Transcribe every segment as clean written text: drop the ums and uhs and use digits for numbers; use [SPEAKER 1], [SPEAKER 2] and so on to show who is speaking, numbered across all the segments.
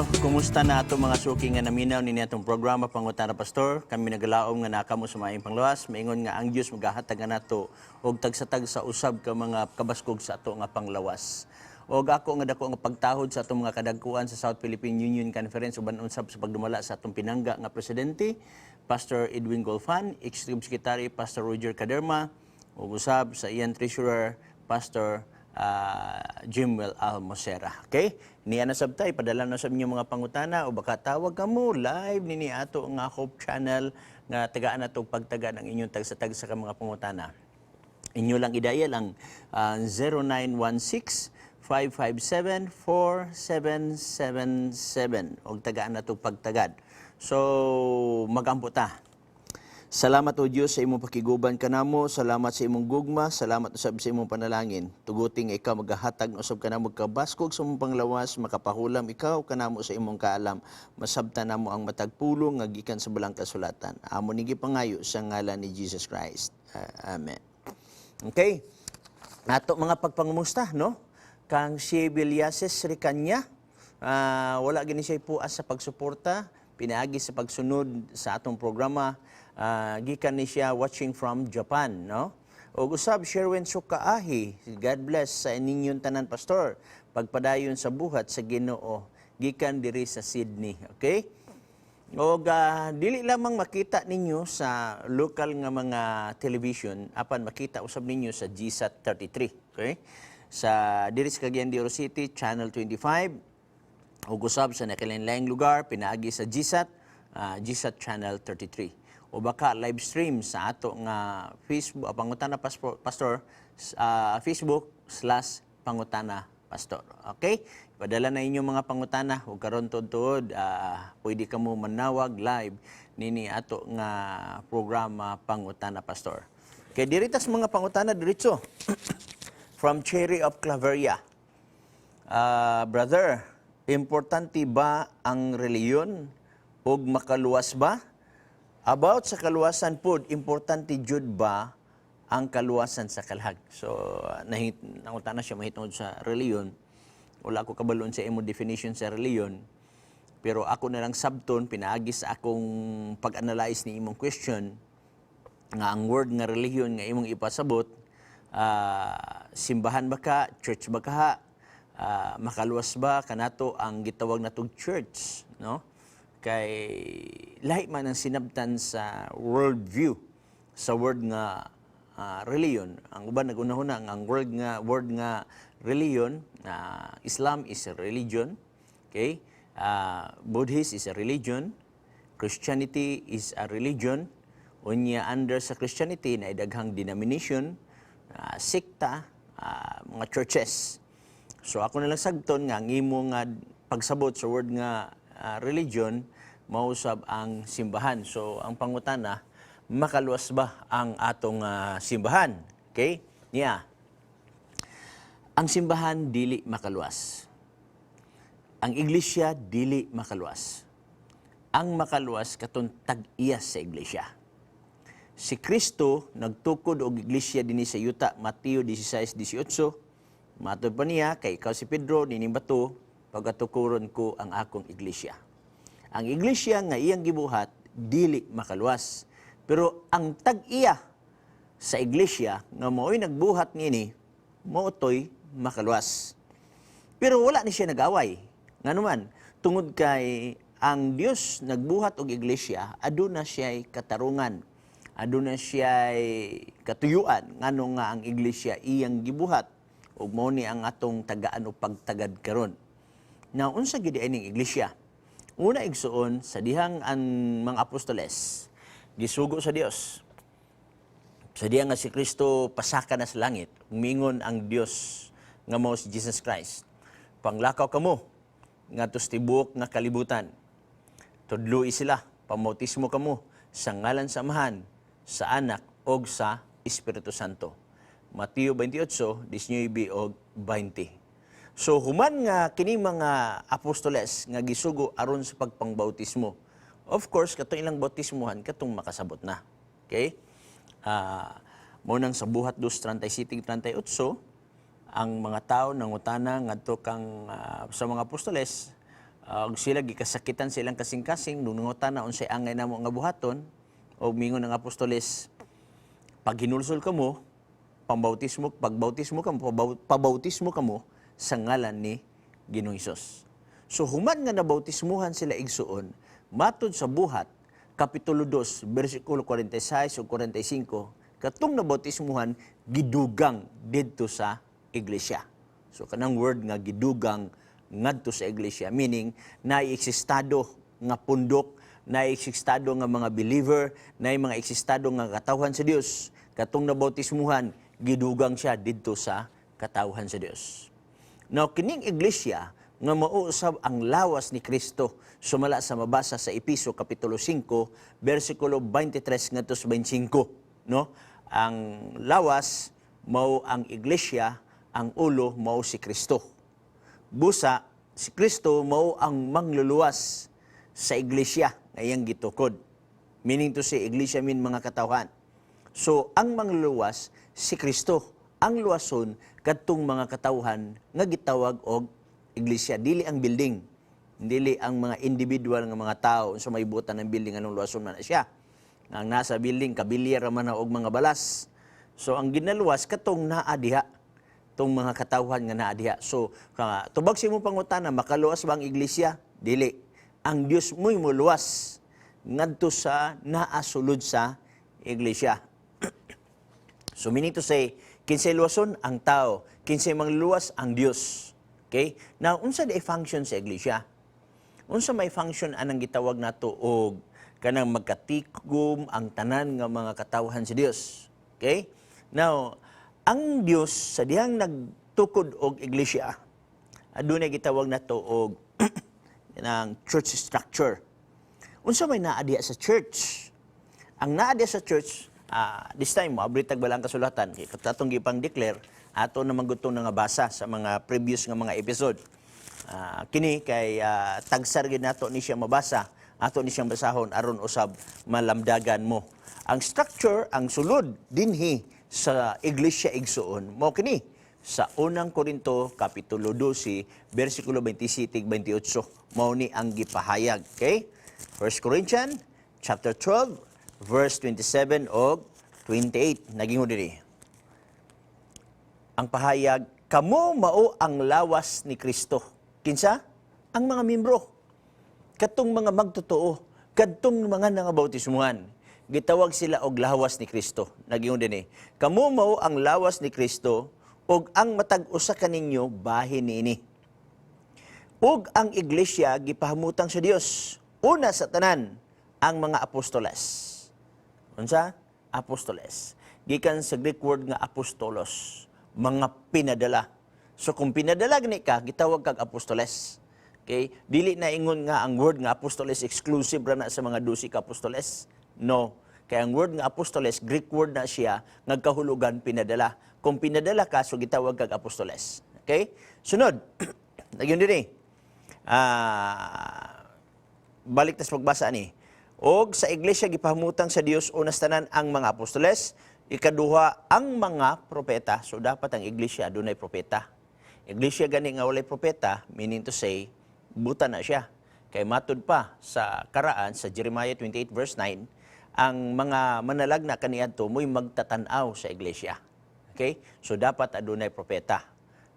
[SPEAKER 1] Bueno, kumusta na ato mga suki nga naminaw nini atong programa Pangutana Pastor? Kami nagalaom nga naa kamo sa maayong panglawas. Maingon nga ang Dios magahatag nato og tagsa-tagsa usab ka mga kabaskog sa ato nga panglawas. Og ako nga dako nga pagtahod sa atong mga kadagkuan sa South Philippine Union Conference uban usab sa pagdumala sa atong pinangga nga presidente, Pastor Edwin Golfan, Executive Secretary Pastor Roger Caderma, ug usab sa iyang treasurer, Pastor Jimwell Almocera. Okay? Niya na sabtay, padala na sa inyong mga pangutana o baka tawag ka mo live nini ato nga Hope Channel nga tagaan nato pagtaga ng inyong tagsa-tagsa ka mga pangutana. Inyo lang i-dial ang 0916 557 4777 og tagaan nato pagtagad. So magampo ta. Salamat, O Dios, sa imong pakiguban kanamo, salamat sa imong gugma, salamat usab sa imong panalangin. Tuguti nga ikaw magahatag usab kanamo kabaskog sa imong panglawas, makapahulam ikaw kanamo sa imong kaalam. Masabtan namo ang matag pulong nga gikan sa Balaang Kasulatan. Amo ni gipangayo sa ngalan ni Jesus Christ. Amen. Okay. Ato mga pagpangumusta, no? Kang si Vilyases Ricanya, wala gini siya puas sa pagsuporta, pinaagi sa pagsunod sa atong programa, gikan ni siya watching from Japan, no? Og usab Sherwin Sukaahi, God bless sa ninyong tanan, pastor. Pagpadayon sa buhat sa Ginoo gikan diri sa Sydney, okay? Og dili lamang makita ninyo sa local nga mga television, apan makita usab ninyo sa GSAT 33, okay? Sa diri sa Cagayan de Oro City, Channel 25, ug usab sa nakalain-laing lugar pinaagi sa GSAT, GSAT Channel 33. O baka live stream sa ato nga Facebook, Pangutana Pastor, Pastor Facebook/PangutanaPastor. Okay? Padala na inyong mga pangutana ug karon tuod-tuod pwede kamo manawag live nini ato nga programa Pangutana Pastor. Kay diri tas mga pangutana diretso. From Cherry of Claveria. Brother, importante ba ang reliyon ug makaluwas ba? About sa kaluwasan pod, importante jud ba ang kaluwasan sa kalahag? So, nangutana siya mahitungod sa reliyon. Wala ko kabalon sa imo definition sa reliyon. Pero ako na lang sabton, pinaagi sa akong pag-analyze ni imong question, nga ang word nga relihiyon nga imong ipasabot, simbahan ba ka, church ba ka, makaluwas ba kanato ang gitawag natong church, no? Kay lahi man ang sinabtan sa world view sa word nga religion. Ang uban nagunahuna ang word nga religion, Islam is a religion, okay? Buddhist is a religion, Christianity is a religion. Unya under sa Christianity na daghang denomination, sekta, mga churches. So ako na lang sagton nga ang imo nga pagsabot sa word nga religion mausab ang simbahan. So ang pangutana, makaluwas ba ang atong simbahan? Okay? Niya. Ang simbahan dili makaluwas. Ang iglesia dili makaluwas. Ang makaluwas katong tag-iya sa iglesia. Si Kristo nagtukod og iglesia dinhi sa yuta, Mateo 16:18. Matod pa niya, kay ikaw si Pedro, nining bato pagatukuron ko ang akong iglesia. Ang iglesia nga iyang gibuhat dili makaluwas. Pero ang tag-iya sa iglesia nga mao'y nagbuhat niini, mao to'y makaluwas. Pero wala ni siya nag-away. Ngano man, tungod kay ang Dios nagbuhat og iglesia, aduna siya'y katarungan. Aduna siya'y katuyuan ngano nga ang iglesia iyang gibuhat ug mao ni ang atong tagaan og pagtagad karon. Now, unsa gid ining iglesia? Una, igsuon, sa dihang ang mga apostoles gisugo sa Dios, sa diha nga si Kristo pasaka na sa langit, umingon ang Dios nga mao si Jesus Christ, "Panglakaw kamo ngadto sa tibuok nga kalibutan. Tudloi sila, pamautismo kamo sa ngalan sa Amahan, sa Anak og sa Espiritu Santo." Mateo 28, 19 og 20. So human nga kini mga apostoles nga gisugo aron sa pagpangbautismo. Of course, katong ilang bautismuhan katong makasabot na. Okay? Mao nang sa Buhat 2:37 38, ang mga tao nangutana ngadto kang sa mga apostoles, Ug sila gikasakitan sa ilang kasing-kasing nung nangutana unsay angay namo nga buhaton, og mingon ang apostoles, "Pag hinulsol kamo, pambautismo, pagbautismo kamo, pabautismo kamo sa ngalan ni Ginoong Hesus." So human nga nabautismuhan sila, igsuon, matud sa Buhat kapitulo 2 bersikulo 46 ug 45, katong nabautismuhan gidugang didto sa iglesia. So kanang word nga gidugang ngadto sa iglesia, meaning naieksistado nga pundok, naieksistado nga mga believer, naay mga eksistado nga katawhan sa Dios. Katong nabautismuhan, gidugang siya didto sa katawhan sa Dios. Now, kining iglesia nga mao usab ang lawas ni Kristo sumala sa mabasa sa Epeso kapitulo 5 bersikulo 23 ngadto sa 25, no? Ang lawas mao ang iglesia, ang ulo mao si Kristo. Busa si Kristo mao ang mangluluwas sa iglesia nga iyang gitukod. Meaning to say, iglesia mean mga katawhan. So, ang mangluluwas si Kristo. Ang luwason kadtong mga katawhan nga gitawag og iglesia, dili ang building. Dili ang mga individual nga mga tao sa may butan ng building, anong luwason man na siya? Ang nasa building kabilya ra man na og mga balas. So ang ginaluwas katong naa diha, tong mga katawhan nga naa diha. So, tubag sa imong pangutana, makaluwas ba ang iglesia? Dili. Ang Dios mo'y muluwas ngadto sa naa sulod sa iglesia. So meaning to say, kinsay luwason? Ang tao, kinsay mangluwas? Ang Dios. Okay? Now, unsa di function sa iglesia? Unsa may function anang gitawag nato og kanang magkatikom ang tanan nga mga katawhan sa Dios? Okay? Now, ang Dios sa dihang nagtukod og iglesia, adunay gitawag nato og ng church structure. Unsa may naa diha sa church? Ang naa diha sa church, this time mo abri tag Balaang Kasulatan kay katong gipang declare ato na manggutong nga basa sa mga previous nga mga episode. Kini kay tagsar gid nato ni siya mabasa, ato ni siyang basahon aron usab malamdagan mo. Ang structure, ang sulod dinhi sa iglesia, igsuon, mao kini sa Unang Korinto kapitulo 12 bersikulo 27 28, mao ni ang gipahayag. Okay? 1 Corinthians chapter 12 verse 27 og 28, nagingon diri ang pahayag, "Kamo mao ang lawas ni Kristo." Kinsa? Ang mga membro, katong mga magtotoo, kadtong mga nangabautismuhan, gitawag sila og lawas ni Kristo. Nagingon dinhi, "Kamo mao ang lawas ni Kristo ug ang matag usa kaninyo bahin niini. Ug ang iglesia gipahamutang sa Dios. Una sa tanan ang mga apostoles." Unsa? Apostoles. Gikan sa Greek word nga apostolos, mga pinadala. So kung pinadala gani ka, gitawag kag apostoles. Okay? Dili na ingon nga ang word nga apostoles exclusive ra na sa mga 12 ka apostoles. No. Kaya ang word nga apostoles, Greek word na siya, nga kahulugan pinadala. Kung pinadala ka, so gitawag kag apostoles. Okay? Sunod. Nagyun dinhi. Balik tas pagbasa ni. "Og sa iglesia gipahamutang sa Dios unas tanan ang mga apostoles, ikaduha ang mga propeta." So dapat ang iglesia adunay propeta. Iglesia gani nga walay propeta, meaning to say, buta na siya. Kay matud pa sa karaan sa Jeremiah 28 verse 9, ang mga manalagna kaniadto mo'y magtatanaw sa iglesia. Okay? So dapat adunay propeta.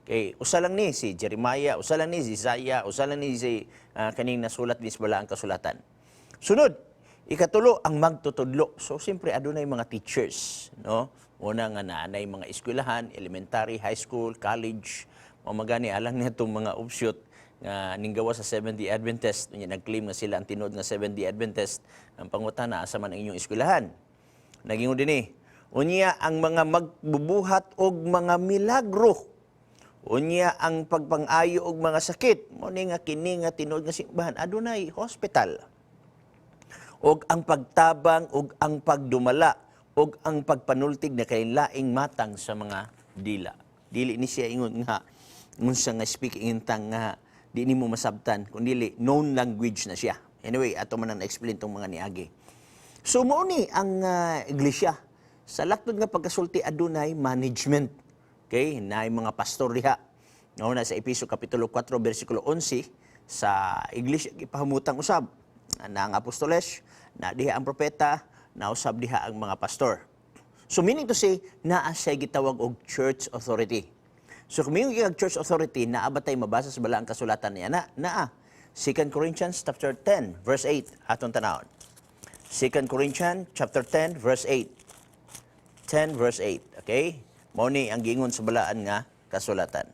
[SPEAKER 1] Okay, usa lang ni si Jeremiah, usa lang ni si Isaiah, usa lang ni si kaning nasulat dis Balaang Kasulatan. Sunod, ikatulo ang magtutudlo. So siyempre adunay mga teachers, no? Una nga naanay mga eskwelahan, elementary, high school, college, mao magani alang nitong mga offshoot nga ninggawa sa Seventh-day Adventist, unya nag-claim nga sila ang tinuod nga Seventh-day Adventist. Ang pangutana, asa man ang inyong eskwelahan? Nagingon dinhi, "Unya ang mga magbubuhat og mga milagro. Unya ang pagpang-ayo og mga sakit." Mao ni nga kini nga tinuod nga simbahan adunay hospital. "Og ang pagtabang og ang pagdumala og ang pagpanultig na laing matang sa mga dila." Dili ni siya ingon nga unsa nga speaking in tongue nga di nimo masabtan, kun dili known language na siya. Anyway, ato man ang explain tong mga niagi. So mao ni ang iglesia. Sa laktod nga pagkasulti, adunay management. Okay, naay mga pastor diha. Mao na sa Epeso kapitulo 4 bersikulo 11, Sa iglesia gipahamutang usab na ang apostoles, na diha ang propeta, na usab diha ang mga pastor. So meaning to say, naa siya gitawag og church authority. So kung may church authority, naa ba tay mabasa sa balaang kasulatan niya? Na, naa. 2 Corinthians chapter 10, verse 8, atong tanawon. 2 Corinthians chapter 10, verse 8. 10 verse 8, okay? Mao ni ang giingon sa balaan nga kasulatan.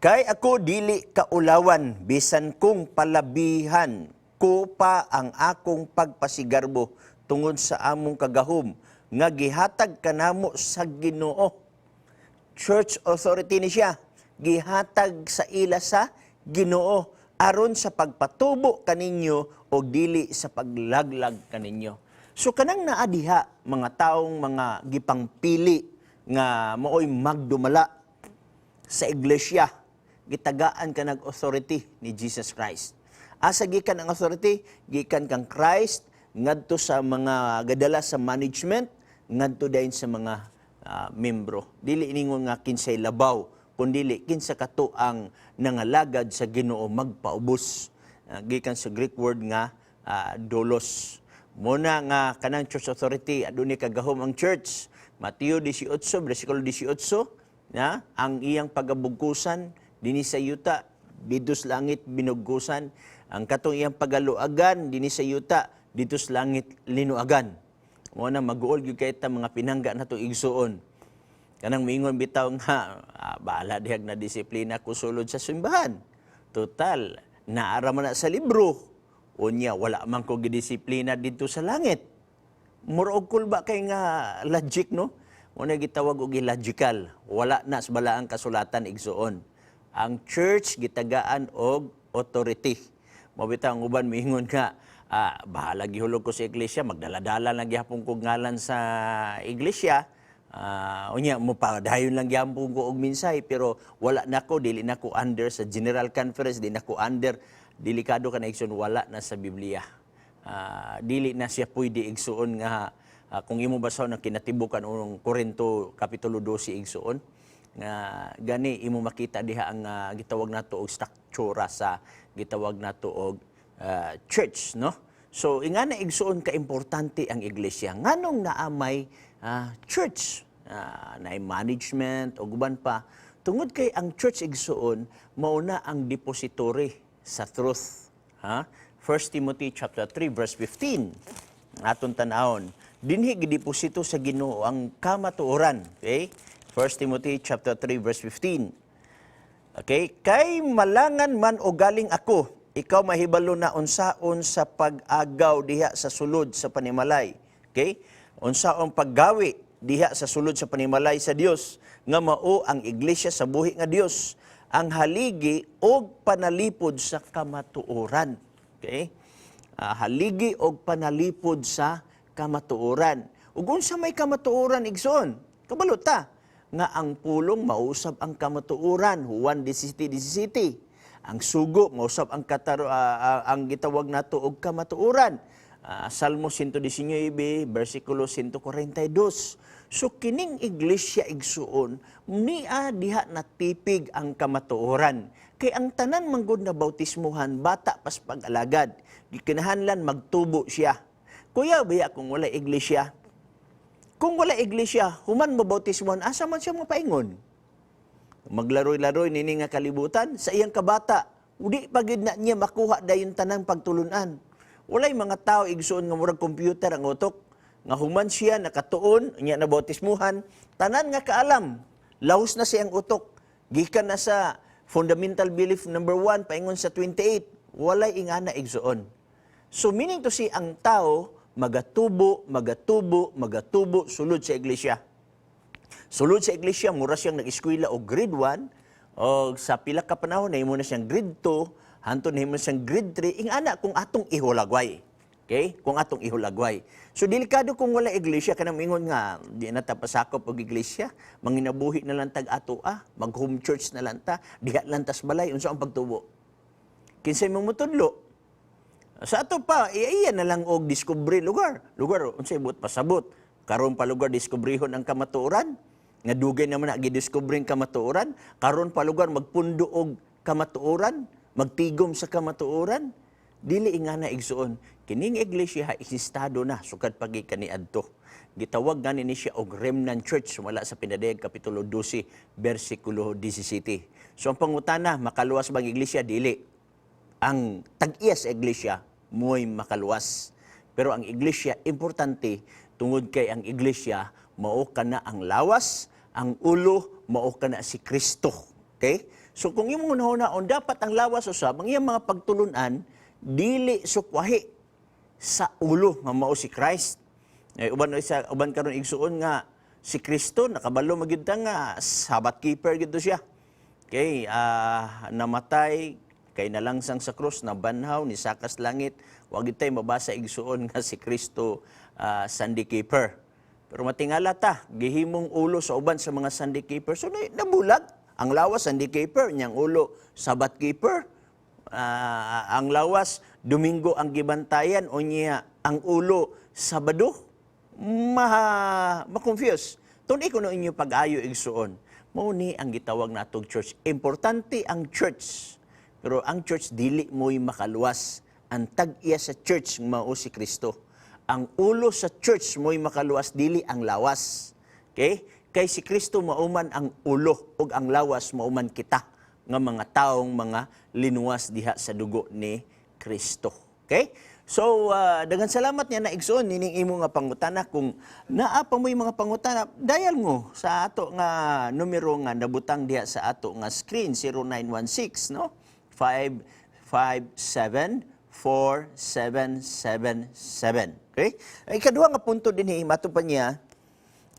[SPEAKER 1] "Kay ako dili kaulawan, bisan kung palabihan ko pa ang akong pagpasigarbo tungod sa among kagahom nga gihatag kanamo sa Ginoo." Church authority ni siya. Gihatag sa ila sa Ginoo aron sa pagpatubo kaninyo o dili sa paglaglag kaninyo. So kanang naa diha mga taong mga gipangpili nga maoy magdumala sa iglesia, gitagaan ka nag authority ni Jesus Christ. Asa gikan ang authority? Gikan kang Christ ngadto sa mga gadala sa management, ngadto dayon sa mga membro. Dili iningon nga kinsay labaw, kundili kinsa kato ang nangalagad sa Ginoo magpaubos. Gikan sa Greek word nga doulos. Muna nga kanang church authority, adunay kagahom ang church. Mateo 18 versikulo 18 na ang iyang pagabugkusan dinhi sa yuta, didto sa langit binugkusan. Ang katong iyang pagaluagan dinhi sa yuta, didto sa langit linuagan. Mo na maguol gyud kay ta mga pinangga nato, igsuon. Kanang miingon bitaw nga, "Bahala dihag na disiplina ko sulod sa simbahan. Total, naara man na sa libro. Unya, wala man ko gidisiplina dito sa langit." Mura og kulba kay nga logic, no? Muna gitawag og illogical. Wala na sa balaang kasulatan, igsuon. Ang church gitagaan og authority. Mao bitaw ang uban miingon nga, "Bahala gihulog ko sa iglesia, magdala-dala lang gihapon ko ngalan sa iglesia. Unya mo padayon lang gihapon ko og mensahe, pero wala nako, dili nako under sa general conference, di nako under." Delikado ka na, igsoon, wala na sa Biblia. Dili na siya pwede, igsuon, nga kung imo basahon ang kinatibukan unong Korinto kapitulo 12, igsuon, nga gani imo makita diha ang gitawag nato og struktura sa gitawag nato og church, no? So ingana, igsuon, ka importante ang iglesia. Nganong naa may church, naay management ug uban pa? Tungod kay ang church, igsuon, mao na ang depository sa truth, ha? 1 Timothy chapter 3 verse 15, atong tan-awon. Dinhi gideposito sa Ginoo ang kamatuoran, okay? 1 Timothy chapter 3 verse 15. Okay? "Kay malangan man o galing ako, ikaw mahibalo na unsaon sa pag-agaw diha sa sulod sa panimalay." Okay? Unsaon paggawi diha sa sulod sa panimalay sa Dios nga mao ang iglesia sa buhi nga Dios, ang haligi og panalipod sa kamatuoran. Okay? Haligi og panalipod sa kamatuoran. Ug unsa may kamatuoran, igsoon? Kabalo ta nga ang pulong mausab ang kamatuoran, Juan 17:17. Ang sugo mausab ang kataro, ang gitawag nato og kamatuoran. Salmo 119 versikulo 142. So kining iglesia, igsuon, nia diha natipig ang kamatuoran. Kay ang tanan manggod na bautismuhan, bata pas pag-alagad. Gikinahanglan magtubo siya. Kuya, baya kung wala iglesia? Kung wala iglesia, human mabautismuhan, asa man siya mapaingon? Maglaroy-laroy nini nga kalibutan sa iyang kabata. Udi pa gyud na niya makuha dayon tanang pagtulunan. Walay mga tao, igsuon, nga murag computer ang utok. Nga human siya nakatuon, niya na bautismuhan, tanan nga kaalam, lahos na siyang utok. Gikan na sa fundamental belief number 1 paingon sa 28, walay ingana, igsuon. So meaning to say, ang tao magatubo, magatubo, magatubo sulod sa iglesia. Sulod sa iglesia, mura siyang nag-eskwela og grade 1, o sa pila ka panahon nahimo na siyang grade 2, hantod nahimo na siyang grade 3, ingana kung atong ihulagway. Okay? Kung atong ihulagway. So delikado kung wala iglesia. Kanang mingon nga di na ta pasakop og iglesia, manginabuhi na lang tag ato ah, mag home church na lang ta, diha lang tas balay, unsa ang pagtubo? Kinsay mo motudlo? Sa ato pa, iya na lang og discovery lugar. Lugar, unsay buot pasabot? Karon pa lugar diskubrihon ang kamatuoran? Nga dugay naman na gidiskubre ang kamatuoran. Karon pa lugar magpundo og kamatuoran. Magtigom sa kamatuoran? Dili ingana, igsuon. Kining iglesia eksistado na sukad pa gikan kaniadto. Gitawag gani ni siya og remnant church wala sa Pinadayag kapitulo 12 bersikulo 17. So ang pangutana, makaluwas bang iglesia? Dili. Ang tag-iya sa iglesia mo'y makaluwas. Pero ang iglesia importante tungod kay ang iglesia mao kana ang lawas, ang ulo mao kana si Kristo. Okay? So kung imong hunahuna, dapat ang lawas usab ang iyang mga pagtulunan dili sukwahi sa ulo nga mao si Christ. Eh, uban sa uban karon, igsuon, nga si Kristo nakabalo magyud ta nga Sabbath keeper gyud to siya. Okay, namatay kay nalangsang sa krus, nabanhaw, nisakas langit. Wa gyud tay mabasa, igsuon, nga si Kristo Sunday keeper. Pero matingala ta, gihimong ulo sa uban sa mga Sunday keeper. So nabulag ang lawas Sunday keeper, niyang ulo Sabbath keeper. Ang lawas Domingo ang gibantayan o niya ang ulo Sabado. Ma ma-confuse. Tun ko no inyo pag-ayo, igsuon. Mao ni ang gitawag natog church. Importante ang church. Pero ang church dili mo'y makaluwas. Ang tag-iya sa church mao si Kristo. Ang ulo sa church mo'y makaluwas, dili ang lawas. Okay? Kay si Kristo mauman ang ulo ug ang lawas mauman kita nga mga taong mga linuwas diha sa dugo ni Kristo. Okay? So, daghan salamat niya na, igsuon, nining imo nga pangutana. Kung naa pa mo'y mga pangutana, dial mo sa ato nga numero nga nabutang diha sa ato nga screen, 0916, no, 557 4777. Okay? Ay ikaduha nga punto dinhi, mato pa niya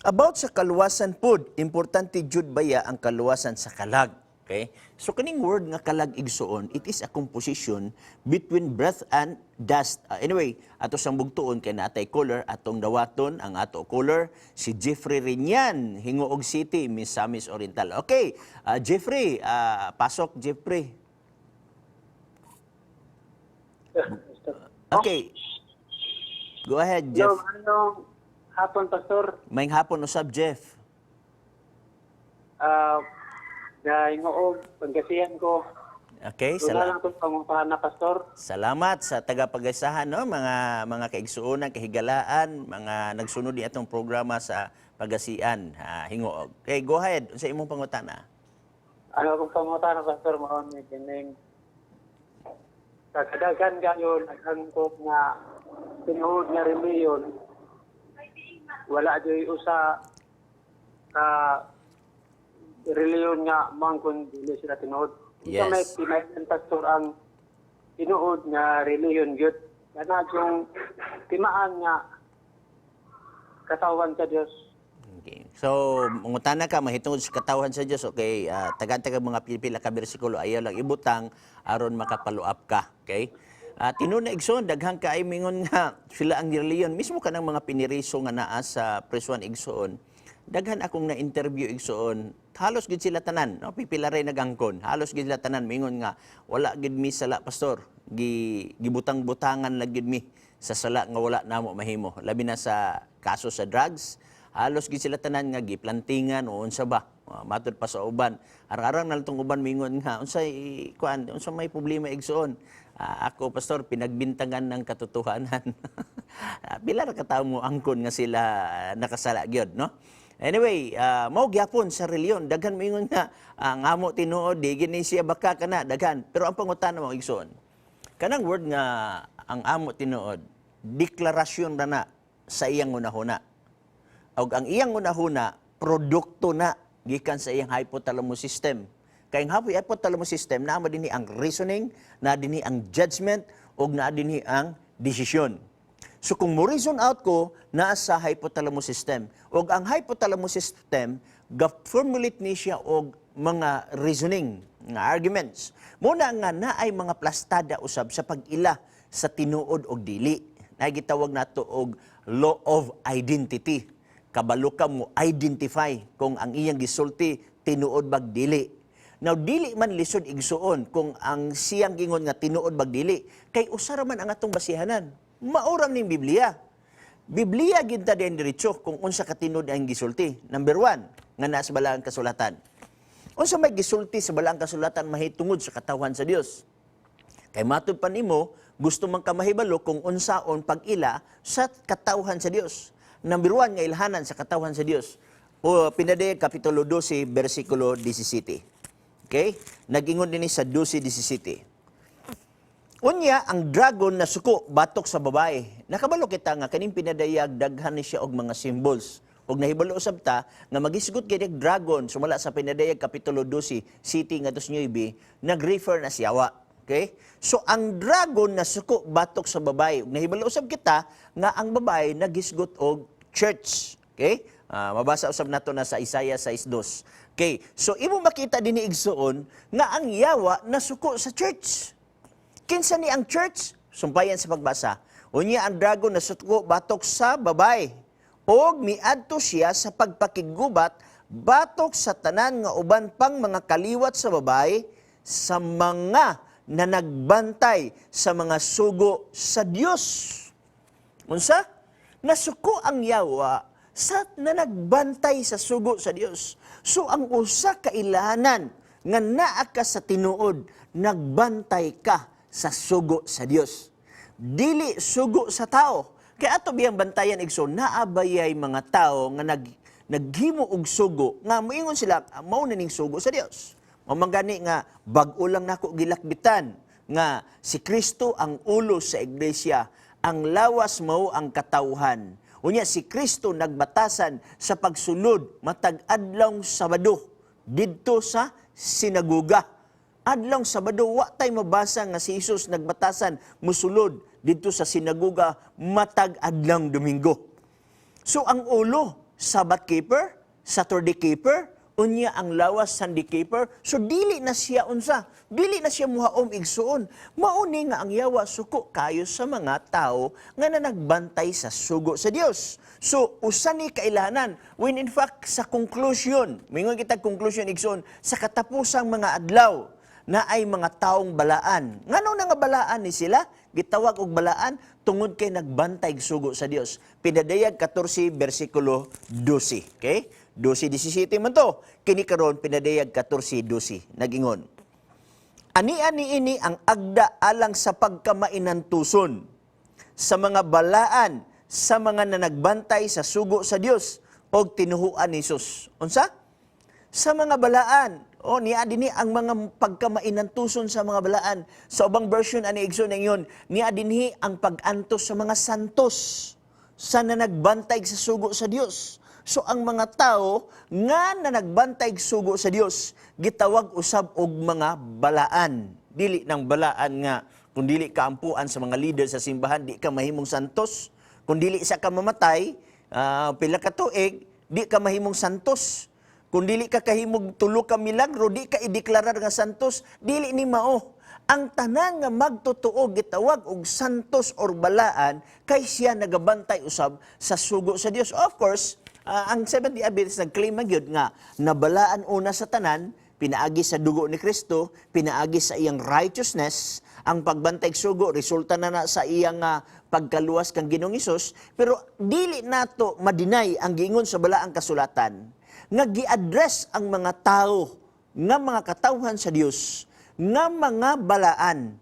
[SPEAKER 1] about sa kaluwasan pud, importante jud baya ang kaluwasan sa kalag. Okay? So kaning word nga kalag, igsuon, it is a composition between breath and dust. Anyway, ato sang bugtuon kay natay caller, atong dawaton ang ato caller si Jeffrey Rinyan, Gingoog City, Misamis Oriental. Okay, Jeffrey, pasok, Jeffrey. Okay. Go ahead, Jeff.
[SPEAKER 2] Hello, anong hapon, Pastor.
[SPEAKER 1] Maayong hapon usab, Jeff.
[SPEAKER 2] Gingoog, Pangasinan ko.
[SPEAKER 1] Okay,
[SPEAKER 2] Wala
[SPEAKER 1] salamat.
[SPEAKER 2] lang itong pangutana, Pastor.
[SPEAKER 1] Salamat sa taga-pagaysahan, no, mga kaigsuonan, kahigalaan, mga nagsunod di atong programa sa Pagasian, Gingoog. Okay, go ahead sa imong pangutana.
[SPEAKER 2] Ano akong pangutana, Pastor, mao ni kining kadagan kayo naghangkop nga tinuod nga reliyon, wala joy usa ka reliyon nga mangkon dili sila tinuod.
[SPEAKER 1] Yes.
[SPEAKER 2] Unsa may timayan, Pastor, ang tinuod nga reliyon gyud kana yung timaan nga katawan sa Dios?
[SPEAKER 1] Okay. So, mangutana ka mahitungod sa katawhan sa Dios, okay, tagan-taga mga pila ka bersikulo, ayaw lang ibutang aron maka-follow up ka, okay? Tinuod na, igsoon, daghan kay mingon nga sila ang reliyon mismo kanang mga piniriso nga naa sa prisuan, igsoon. Daghan akong na-interview, igsoon, halos gid sila tanan, no? Pipila rin nagangkon. Halos gid sila tanan mingon nga wala gid mi sala, Pastor. Gibutang-butangan lang gid mi sa sala nga wala namo mahimo. Labi na sa kaso sa drugs, halos gid sila tanan nga giplantingan o unsa ba. Matud pa sa uban. Arang-arang na lang uban mingon nga unsay kuan, unsa may problema, igsoon? "Ako, Pastor, pinagbintangan ng katotohanan." Pila ra ka tawo mo angkon nga sila nakasala gyud, no? Anyway, mao gyapon sa reliyon, daghan moingon nga ang amo tinuod di gini siya baka kana daghan. Pero ang pangutana mo, igsoon, kanang word nga ang amo tinuod, deklarasyon ra na sa iyang hunahuna. Og ang iyang hunahuna, produkto na gikan sa iyang hypothalamus system. Kay ang hypothalamus system, naa dinhi ang reasoning, naa dinhi ang judgment, ug naa dinhi ang desisyon. So kung mo reason out ko, naa sa hypothalamus system. Og ang hypothalamus system, ga-formulate ni siya og mga reasoning, nga arguments. Muna nga naay mga plastada usab sa pag-ila sa tinuod og dili. Na gitawag nato og law of identity. Kabalo ka mo identify kung ang iyang gisulti tinuod bag dili. Now, dili man lisod, igsuon, kung ang siyang gingon nga tinuod bag dili, kay usa ra man ang atong basihanan. Mao ra ning Biblia. Biblia gid ta din diretso kung unsa ka tinuod ang gisulti. Number one, nga naa sa balaang kasulatan. Unsa may gisulti sa balaang kasulatan mahitungod sa katawhan sa Dios? Kay matud pa nimo, gusto man ka mahibalo kung unsaon pag-ila sa katawhan sa Dios. Number 1 nga ilhanan sa katawhan sa Dios. O Pinadayag Kapitulo 12 versikulo 17. Okay? Nagingon dinhi sa 12:17. Unya ang dragon na suko batok sa babae. Nakabalo kita nga kaning pinadayag daghan ni siya og mga symbols. Og nahibalo usab ta nga magisgot kay dragon sumala sa Pinadayag Kapitulo 12 city ngadto sa 9, nag-refer na siyawa. Okay? So ang dragon na suko batok sa babae. Ug nahibalo usab kita nga ang babae nagisgot og church. Okay? Mabasa usab nato na sa Isaiah 6:2. Okay? So imo makita dinhi, igsuon, nga ang yawa nasuko sa church. Kinsa ni ang church? Sumpayan sa pagbasa. Unya ang dragon nasuko batok sa babae. Og miadto siya sa pagpakiggubat batok sa tanan nga uban pang mga kaliwat sa babae, sa mga na nagbantay sa mga sugo sa Dios. Unsa? Nasuko ang yawa sa na nagbantay sa sugo sa Dios. So ang usa ka ilahanan nga naa ka sa tinuod, nagbantay ka sa sugo sa Dios. Dili sugo sa tao. Kaya ato biyang bantayan, igsoon, naa bayay mga tao nga naghimo og sugo nga moingon sila mao na ning sugo sa Dios. Mao man gani nga bag-o lang nako gilakbitan nga si Kristo ang ulo sa iglesia, ang lawas mao ang katawhan. Unya si Kristo nagbatasan sa pagsulod matag adlawng Sabado didto sa sinagoga. Adlawng Sabado, wa tay mabasa nga si Jesus nagbatasan musulod didto sa sinagoga matag adlawng Domingo. So ang ulo, Sabbath keeper, Saturday keeper, unya ang lawas, Sunday keeper. So dili na siya unsa, dili na siya muhaom, igsuon. Mauni nga ang yawa suko kayo sa mga tao nga nanagbantay sa sugo sa Dios. So usa ni kailanan when in fact sa conclusion, mingon kita conclusion, igsuon, sa katapusang mga adlaw na ay mga taong balaan. Ngano na nga balaan ni sila? Gitawag og balaan tungod kay nagbantay og sugo sa Dios. Pinadayag 14 bersikulo 12. Okay? 12:17 man to. Kini karon Pinadayag 14:12. Nagingon. Ani-ani ini ang agda alang sa pagkamainantuson sa mga balaan, sa mga nanagbantay sa sugo sa Dios og tinuhuan ni Jesus. Unsa? Sa mga balaan. O niya dinhi ang mga pagkamainantuson sa mga balaan. Sa ubang version ani, igsoon, ingon, niya dinhi ang pag-antos sa mga santos sa nanagbantay sa sugo sa Dios. So ang mga tao nga nanagbantay sugo sa Dios gitawag usab og mga balaan. Dili nang balaan nga kung dili ka ampuan sa mga leader sa simbahan, di ka mahimong santos. Kung dili sa ka mamatay pila ka tuig, di ka mahimong santos. Kung dili ka kahimog tulo ka milagro, di ka ideklarar nga santos, dili ni mao. Ang tanan nga magtotoo gitawag og santos or balaan kay siya nagabantay usab sa sugo sa Dios. Of course, ang Seventh-day Adventist nag-claim man gyud nga nabalaan una sa tanan pinaagi sa dugo ni Kristo, pinaagi sa iyang righteousness, ang pagbantay sugo resulta na na sa iyang pagkaluwas kang Ginoong Hesus, pero dili nato ma-deny ang giingon sa balaang kasulatan nga gi-address ang mga tao nga mga katawhan sa Dios nga mga balaan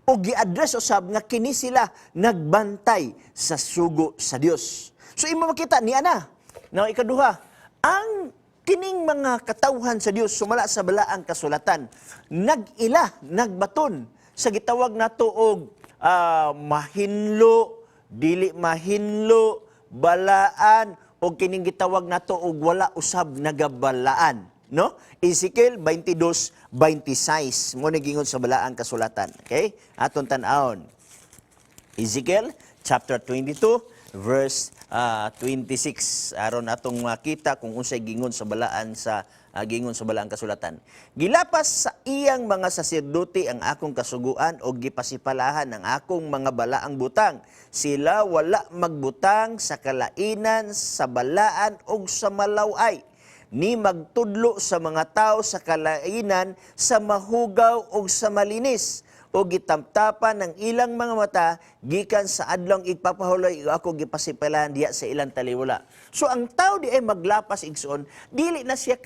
[SPEAKER 1] o gi-address usab nga kini sila nagbantay sa sugo sa Dios. So imo makita niya na. Now ikaduha, ang kining mga katawhan sa Dios sumala sa balaang kasulatan nag-ila, nagbaton sa gitawag nato og mahinlo, dili mahinlo, balaan o kining gitawag nato og wala usab nagabalaan, no? Ezekiel 22:26 mo ni gingon sa balaang kasulatan. Okay, aton tan-awon Ezekiel chapter 22 verse 26 aron atong makita kung unsay gingon sa balaang kasulatan. Gilapas sa iyang mga saserdote ang akong kasuguan og gipasipalahan ang akong mga balaang butang. Sila wala magbutang sa kalainan, sa balaan og sa malaway ni magtudlo sa mga tao sa kalainan, sa mahugaw o sa malinis, o gitamtapan ng ilang mga mata gikan sa adlong igpapahuloy ako gipasipalan diya sa ilang taliwala. So ang tao di ay maglapas, igsoon, dili na siya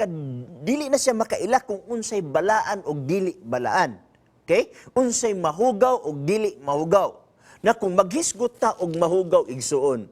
[SPEAKER 1] makaila kung unsay balaan o dili balaan. Okay? Unsay mahugaw og dili mahugaw. Na kung maghisgot ta og mahugaw, igsuon,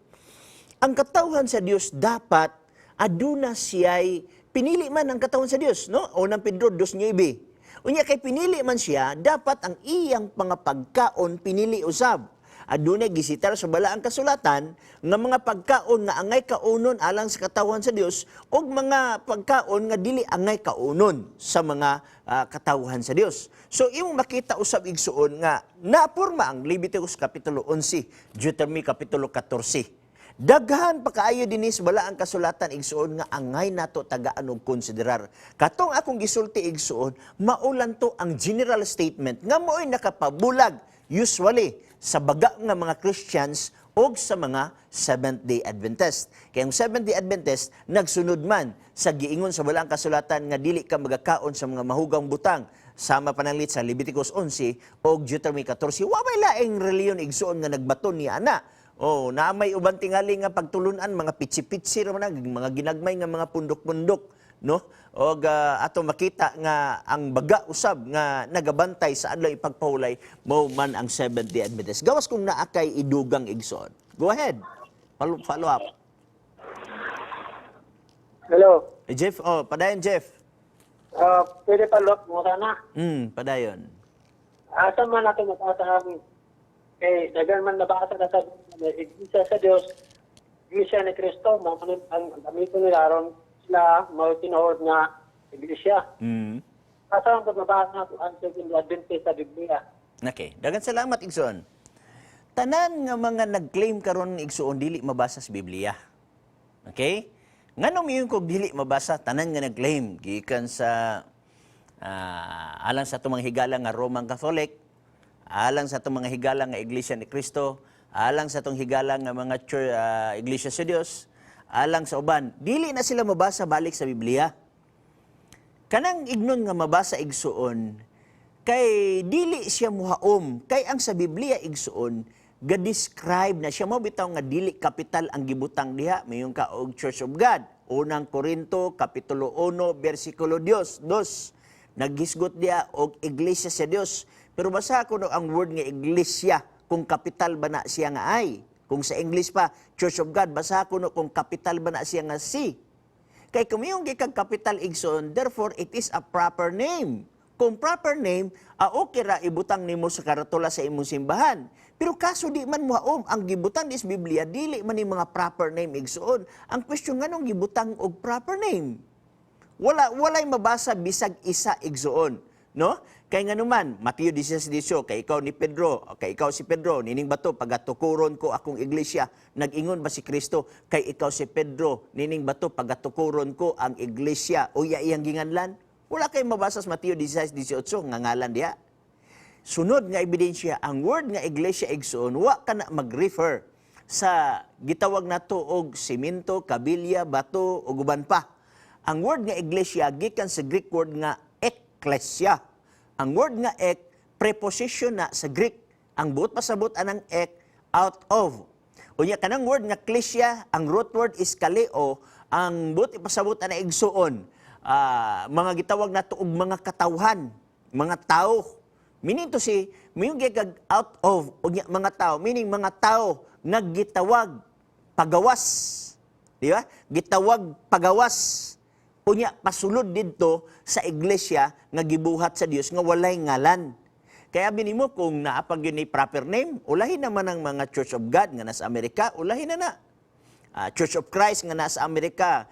[SPEAKER 1] ang katawhan sa Dios dapat aduna siya'y pinili man ang katawhan sa Dios, no? Unang Pedro 2:9. Unya kay pinili man siya, dapat ang iyang mga pagkaon pinili usab. Adunay gisitar sa Balaang Kasulatan nga mga pagkaon nga angay kaunon alang sa katawhan sa Dios ug mga pagkaon nga dili angay kaunon sa mga katawhan sa Dios. So imong makita usab, igsuon, nga napurma ang Leviticus kapitulo 11, Deuteronomy kapitulo 14. Daghan pa kaayo dinhi sa Balaang Kasulatan, igsuon, nga angay nato tagaan og konsiderar. Katong akong gisulti, igsuon, mao lang to ang general statement nga mao'y nakapabulag usually sa baga nga mga Christians og sa mga Seventh-day Adventist. Kaya ang Seventh-day Adventist nagsunod man sa giingon sa Balaang Kasulatan nga dili ka magakaon sa mga mahugang butang sama pananglit sa Leviticus 11 og Deuteronomy 14. Wa may laing reliyon, igsuon, nga nagbaton niya ana. Oh, na may uban tingali nga pagtulunan, mga pitsi-pitsi ra man, mga ginagmay nga mga pundok-pundok, no? Og ato makita nga ang baga usab nga nagabantay sa adlaw ipagpahulay mao man ang Seventh Day Adventist. Gawas kung naa kay idugang, igsoon. Go ahead. Follow, follow up.
[SPEAKER 2] Hello.
[SPEAKER 1] Eh, Jeff, oh, padayon, Jeff.
[SPEAKER 2] Pwede pa look mo na.
[SPEAKER 1] Padayon.
[SPEAKER 2] Asa man natin mabasa ang kay daghan man nabasa na sa Iglesia sa Dios, Iglesia ni Kristo, mao man ang gamiton nila aron sila mao tinuod nga iglesia. Asa ang mabasa nato ang Seventh Adventist sa Biblia?
[SPEAKER 1] Okay, daghang salamat, igsoon. Tanan nga mga nag-claim karon, igsuon, dili mabasa sa Biblia. Okay? Ngano miingon kog dili mabasa tanan nga nag-claim gikan sa alang sa atong mga higala nga Roman Catholic, alang sa atong mga higala nga Iglesia ni Cristo, alang sa atong higala nga mga church, Iglesia sa Dios, alang sa uban, dili na sila mabasa balik sa Biblia. Kanang ignon nga mabasa, igsuon, kay dili siya muhaom kay ang sa Biblia, igsuon, ga-describe na siya. Mo bitaw nga dili kapital ang gibutang diha. Mayon ka og Church of God, Unang Korinto kapitulo 1 bersikulo 2, naghisgot diha og Iglesia sa Dios, pero basa ko no ang word nga iglesia kung kapital ba na siya nga I. Kung sa English pa Church of God, basa ko no kung kapital ba na siya nga C. Kay kung yung gikag capital, igsoon, therefore it is a proper name. Kung proper name, okay ra ibutang nimo sa karatula sa imong simbahan. Pero kaso di man muhaom ang gibutang dis Biblia, dili man ni mga proper name, igsoon. Ang question, nganong gibutang og proper name? Wala walay mabasa bisag isa, igsuon, no? Kay nganuman, Mateo 16:18, kay ikaw ni Pedro, kay ikaw si Pedro, nining bato pagatukuron ko akong iglesia. Nag-ingon ba si Kristo, "Kay ikaw si Pedro, nining bato pagatukuron ko ang iglesia"? O iya iyang ginganlan? Wala kay mabasa sa Mateo 16:18 nga ngalan diha. Sunod nga ebidensya, ang word nga iglesia, igsuon, wa ka na mag-refer sa gitawag nato og simento, kabilya, bato ug uban pa. Ang word nga iglesia gikan sa Greek word nga ekklesia. Ang word nga ek, preposition na sa Greek. Ang buot pasabot anang ek, out of. Unya kanang word nga klesia, ang root word is kaleo, ang buot ipasabot ana, igsuon, mga gitawag nato og mga katawhan, mga tao. Meaning to say, mayong gikag out of unya mga tao, meaning mga tao nga gitawag pagawas. Di ba? Gitawag pagawas. Unya pasulod didto sa iglesia nga gibuhat sa Dios nga walay ngalan. Kaya binimo kung naapag yun ni proper name, ulahin naman ang mga Church of God nga nasa Amerika, ulahin na na. Church of Christ nga nasa Amerika,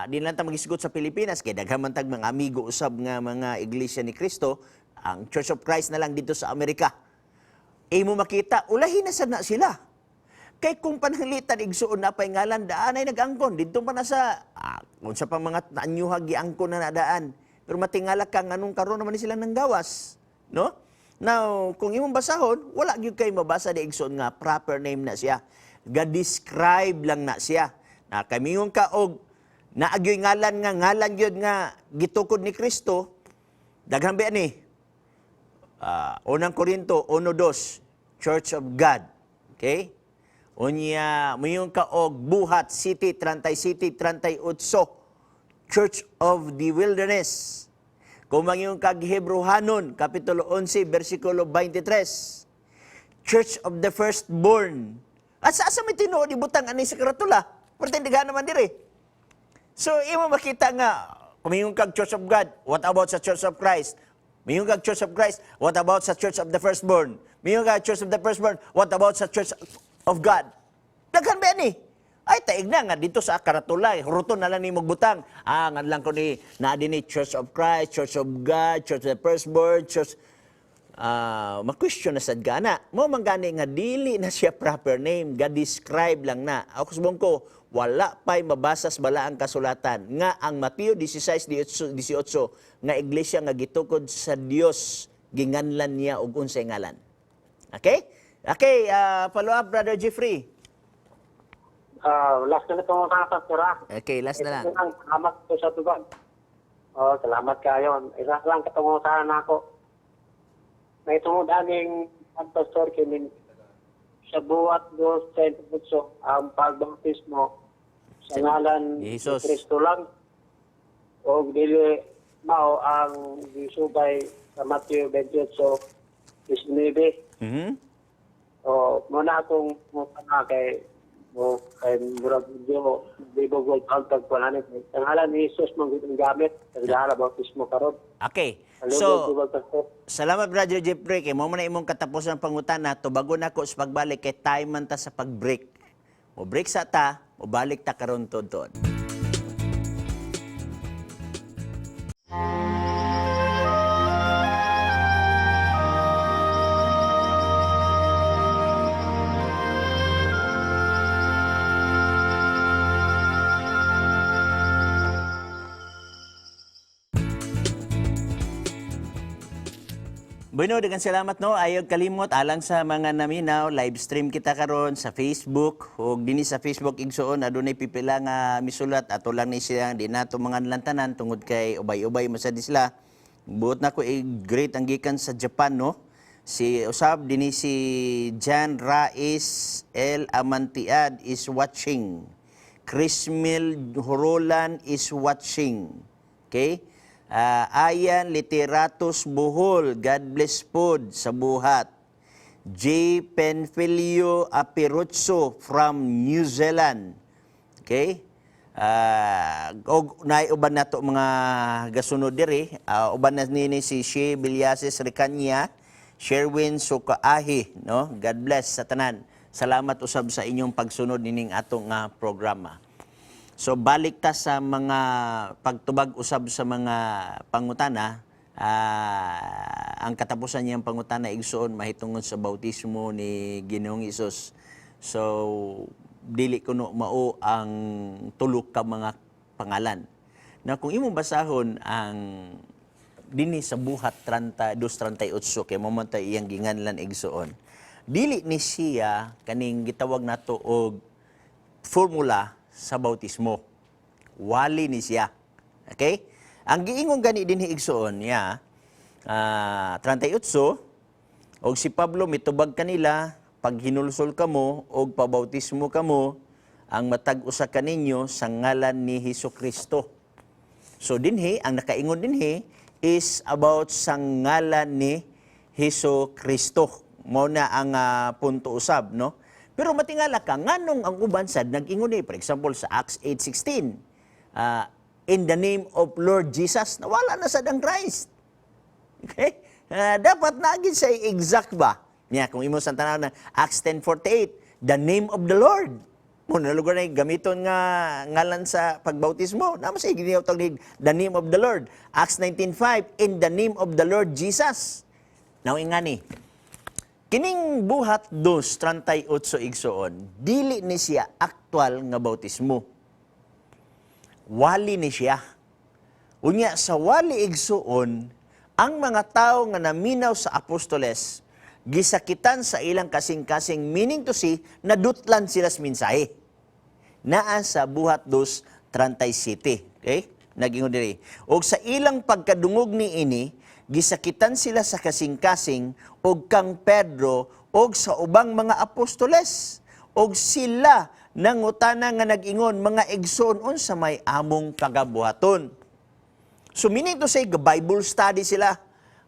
[SPEAKER 1] di lang ta magisgot sa Pilipinas kay daghan man tag mga amigo usab nga mga Iglesia ni Cristo, ang Church of Christ na lang dito sa Amerika. Imo makita, ulahin na sad na sila. Kay kung pananglitan, igsuon, na pay ngalan, daan ay nag-angkon. Dito pa na sa, kung sa pa mga anyuhag giangkon na nadaan. Pero matingala ka, nganong karon naman ni sila nang gawas. No? Now, kung imong basahon, wala gyud kay mabasa di, igsuon, nga proper name na siya. Ga-describe lang na siya. Na kamingon ka og naagyoy ngalan nga ngalan gyud nga gitukod ni Kristo, daghan ba ni? Unang Korinto 1:2, Church of God. Okay? Unya, muingon ka og Buhat 7:37, 38, Church of the Wilderness. Kung mangingon kag Hebrehanon, Kapitulo 11, versikulo 23. Church of the Firstborn. Asa asa may tinuod ibutang ani sa karatula? Pertindihan naman diri. So, imo makita nga, kung kag Church of God, what about sa Church of Christ? Mingon kag Church of Christ, what about sa Church of the Firstborn? Mingon kag Church of the Firstborn, what about sa Church of God? Daghan ba ni? Ay, taig na nga dito sa karatula, huruton na lang ni magbutang. Ah, nga lang ko ni, naa din ni Church of Christ, Church of God, Church of the Firstborn, Church. Ah, ma-question na sad gana. Mo man gani nga dili na siya proper name, ga-describe lang na. Ako subong ko, wala pa'y mabasa sa balaang kasulatan nga ang Mateo 16:18 nga iglesia nga gitukod sa Dios, ginganlan niya og unsay ngalan. Okay? Okay, follow up, Brother Jeffrey.
[SPEAKER 2] Ah, last na itong mga pastora.
[SPEAKER 1] Okay, last na lang.
[SPEAKER 2] Ito lang, salamat po sa tubag. Oh, salamat kayo. Isa lang katungutan ako. May tungod aning ang pastor kining sa Buhat 2:38, ang pagbautismo sa ngalan
[SPEAKER 1] ni Jesus.
[SPEAKER 2] Ni Kristo lang o dili mao ang gisubay sa Matthew 28:19. O muna akong muna kay mo kay murag medyo libog og pag kuan kay sa ngalan ni Jesus man gud ang gamit sa dala bautismo karon.
[SPEAKER 1] Okay.
[SPEAKER 2] Alugod
[SPEAKER 1] So,
[SPEAKER 2] tubag, pastor.
[SPEAKER 1] salamat, Brother Jeffrey, kay mo man na imong katapusan pangutana, tubagon nako sa pagbalik kay time man ta sa pag-break. Mo break sa ta, mo balik ta karon tudtod. Bueno, daghang salamat, no. Ayaw kalimot alang sa mga naminaw, live stream kita karon sa Facebook ug dinhi sa Facebook, igsuon, adunay pipila nga misulat, ato lang ni siya di nato mga lantanan tungod kay ubay-ubay man sad sila. Buot na ko i-greet ang gikan sa Japan, no. Si usab dinhi si Jan Rais El Amantiad is watching. Chrismil Horolan is watching. Okay? Ah, Ayan Literatus Bohol, God bless pod sa buhat. J. Penfilio Apiruzzo from New Zealand. Okay? Ah, og naay uban nato mga gasunod diri, uban na nini si Shea Vilyases Recanya, Sherwin Sukaahi, no? God bless sa tanan. Salamat usab sa inyong pagsunod nining atong nga programa. So balik ta sa mga pagtubag usab sa mga pangutana, ang katapusan niyang pangutana, igsuon, mahitungod sa bautismo ni Ginoong Hesus. So dili kuno mao ang tulo ka mga pangalan. Na kung imong basahon ang dinhi sa Buhat 30 2:38 kay mo man tay iyang ginganlan, igsuon. Dili ni siya kaning gitawag nato og formula sa bautismo. Wali ni siya. Okay? Ang giingon gani dinhi, igsuon niya, 38, og si Pablo mitubag kanila, "Paghinulsol kamo og pabautismo kamo ang matag usa kaninyo sa ngalan ni Hesus Kristo." So dinhi ang nakaingon dinhi is about sa ngalan ni Hesus Kristo. Mao na ang punto usab, no? Pero matingala ka nganong ang uban sad nag-ingon ni, for example, sa Acts 8:16, "In the name of Lord Jesus," nawala na sad ang Christ. Okay? Dapat nagin sa exact ba? Niya, kung imo sa tanaw na Acts 10:48, "The name of the Lord." Mo na lugar na gamiton nga ngalan sa pagbautismo. Namo sa ginitawag ni "the name of the Lord." Acts 19:5, "In the name of the Lord Jesus." Now ingani. Kining Buhat 2:38, igsuon, dili ni siya aktual nga bautismo. Wali ni siya. Unya sa wali, igsuon, ang mga tao nga naminaw sa apostoles, gisakitan sa ilang kasing-kasing, meaning to say, nadutlan sila sa mensahe. Naa sa Buhat 2:37. Okay? Nagingon diri. Og sa ilang pagkadungog ni ini, gisakitan sila sa kasing-kasing og kang Pedro og sa ubang mga apostoles. Og sila nangutana nga nag-ingon, "Mga igsoon, unsa may among pagabuhaton?" So meaning to say, Bible study sila.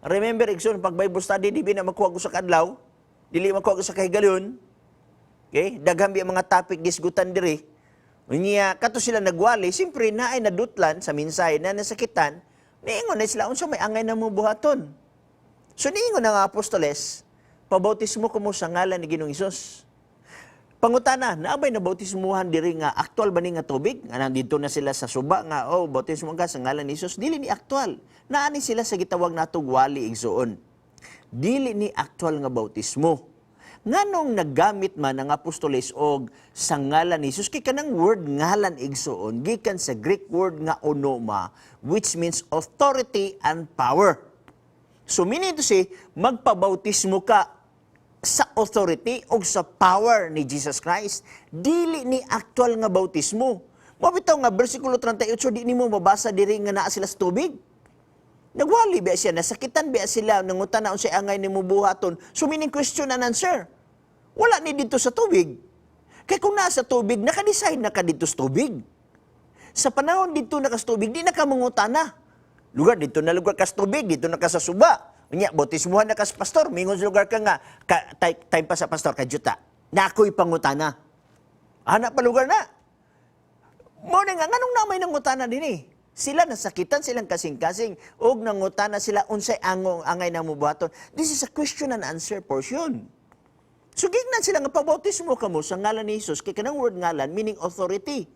[SPEAKER 1] Remember, igsoon, pag Bible study, di ba na makuha ko sa kadlaw? Dili makuha ko sa kahigalyon. Okay? Daghan biya mga topic gisgutan diri. Unya, kato sila nagwali, siyempre naay nadutlan sa minsay na nasakitan, niingon na sila, unsa may angay na mo buhaton? So niingon ang apostoles, "Pabautismo ko mo sa ngalan ni Ginoong Hesus." Pangutana, naa bay nabautismuhan diri nga aktual ba ni nga tubig? Nga nandito na sila sa suba nga, "Oh, bautismo ka sa ngalan ni Hesus." Dili ni aktual. Naa ni sila sa gitawag natog wali, igsuon. Dili ni aktual nga bautismo. Nganong naggamit man ang apostoles og sa ngalan ni Jesus? Kay kanang word ngalan, igsuon, gikan sa Greek word nga onoma, which means authority and power. So meaning to say, magpabautismo ka sa authority o sa power ni Jesus Christ. Dili ni aktual nga bautismo. Mao bitaw nga versikulo 38, di nimo mabasa diri nga naa sila sa tubig. Nagwali ba siya, nasakitan ba sila, nangutana unsay angay nimo buhaton. So meaning question and answer. Wala ni dito sa tubig. Kay kung nasa tubig, naka-decide na ka dito sa tubig. Sa panahon dito na ka sa tubig, di na ka mangutana. Lugar, dito na lugar ka sa tubig, dito na ka sa suba. Unya, bautismuhan na ka sa pastor, mingon sa lugar ka nga, ka, time pa sa pastor, kadyuta. Na ako'y pangutana. Ana pa lugar na. Mao na nga, nganong na may nangutana din eh? Sila nasakitan silang kasing-kasing og nangutana sila unsay angong angay na mubuhaton. This is a question and answer portion. So gignan sila nga pabautismo kamo sa ngalan ni Jesus, kay kanang word ngalan meaning authority.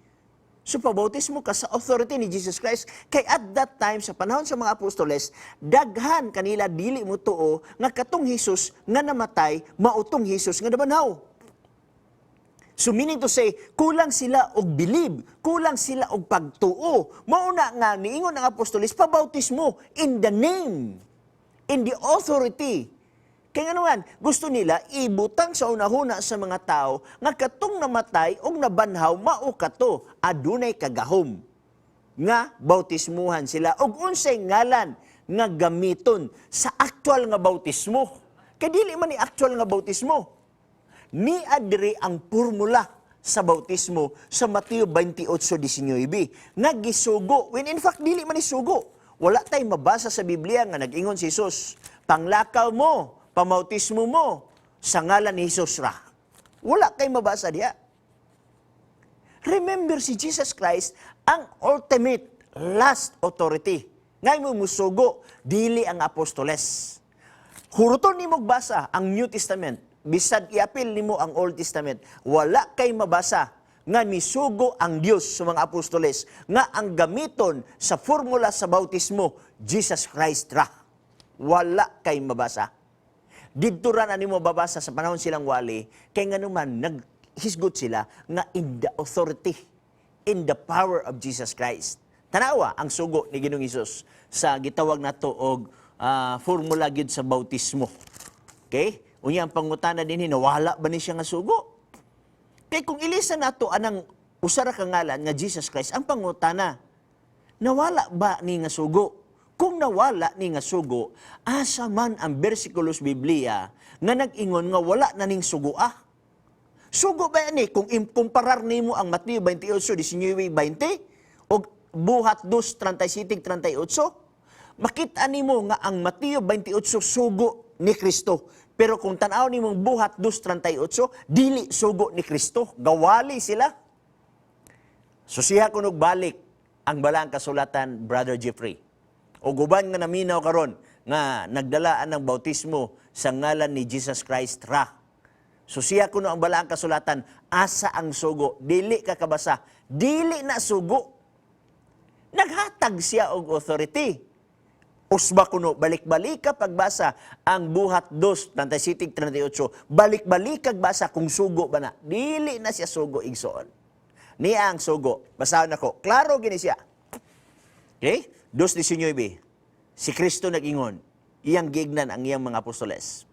[SPEAKER 1] So pabautismo ka sa authority ni Jesus Christ, kay at that time, sa panahon sa mga apostoles, daghan kanila dili mo tuo nga katong Jesus nga namatay mautong Jesus nga nabanhaw. So meaning to say, kulang sila og believe, kulang sila og pagtuo. Mao na nga niingon ang apostoles, pabautismo in the name, in the authority. Kaya nga naman, gusto nila ibutang sa unahuna sa mga tao nga katong namatay og nabanhaw mao kato adunay kagahom nga bautismuhan sila og unsay ngalan nga gamiton sa aktual nga bautismo. Kay dili man ni aktual nga bautismo. Ni adiri ang formula sa bautismo sa Mateo 28:19 nga gisugo, when in fact dili man ni sugo. Wala tay mabasa sa Biblia nga nag-ingon si Jesus, "Panglakaw mo, pamautismo mo sa ngalan ni Jesus ra." Wala kay mabasa diha. Remember, si Jesus Christ ang ultimate last authority. Ngay mo musugo, dili ang apostoles. Huruton nimo basa ang New Testament, bisag iapil nimo ang Old Testament, wala kay mabasa nga misugo ang Dios sa mga apostoles nga ang gamiton sa formula sa bautismo Jesus Christ ra. Wala kay mabasa. Didto ra na nimo babasa sa panahon silang wali, kay nganuman naghisgot sila nga in the authority, in the power of Jesus Christ. Tanawa ang sugo ni Ginoong Hesus sa gitawag nato og formula gyud sa bautismo. Okay? Unya ang pangutana din, nawala ba ni siya nga sugo? Kay kung ilisan nato anang usa ra ka ngalan nga Jesus Christ, ang pangutana, nawala ba ni nga sugo? Kung nawala ni nga sugo, asa man ang bersikulos Biblia nga nag-ingon nga wala na ning sugo ah? Sugo ba ni kung kumparar nimo ang Mateo 28:19-20 o Buhat 2:37-38? Makita nimo nga ang Mateo 28 sugo ni Kristo. Pero kung tan-aw nimong Buhat 2:38, dili sugo ni Kristo. Gawali sila. Susiha kunog balik ang balaang kasulatan, Brother Jeffrey. O guban nga naminaw karon nga nagdalaan ng bautismo sa ngalan ni Jesus Christ ra. Susiha kuno ang balaang kasulatan, asa ang sugo? Dili ka kabasa. Dili na sugo. Naghatag siya og authority. Usba kuno, balik-balik ka pagbasa ang Buhat 2:37-38. Balik-balik kag basa kung sugo ba na. Dili na siya sugo, igsoon. Niya ang sugo. Basahon ako. Klaro gini siya. Okay? 2:19. Si Kristo nag-ingon. Iyang gignan ang iyang mga apostoles.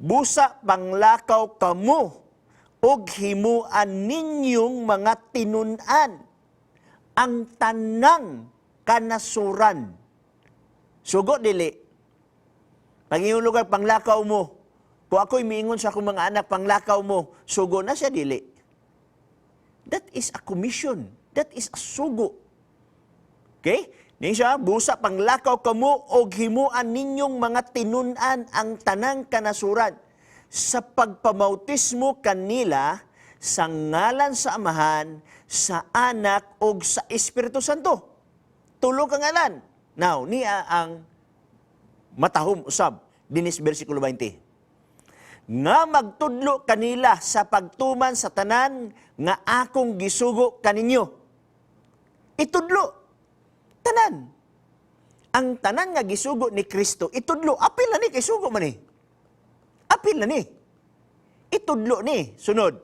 [SPEAKER 1] "Busa panglakaw kamo og himuan ninyong mga tinun-an ang tanang kanasuran." Sugo, dili? Pag-ingon lugar, "Panglakaw mo." Kung ako'y miingon sa akong mga anak, "Panglakaw mo," sugo na siya, dili? That is a commission. That is a sugo. Okay? Ni siya, busa panglakaw kamo og himuan ninyong mga tinun-an ang tanang kanasuran sa pagpamautismo kanila sa ngalan sa Amahan, sa Anak ug sa Espiritu Santo. Tulo ka ngalan. Now, niya ang matahom usab dinis bersikulo 20 nga magtudlo kanila sa pagtuman sa tanan nga akong gisugo kaninyo. Itudlo tanan. Ang tanan nga gisugo ni Kristo, itudlo. Apil na ni kay sugo man ni. Apil na ni. Itudlo ni. Sunod.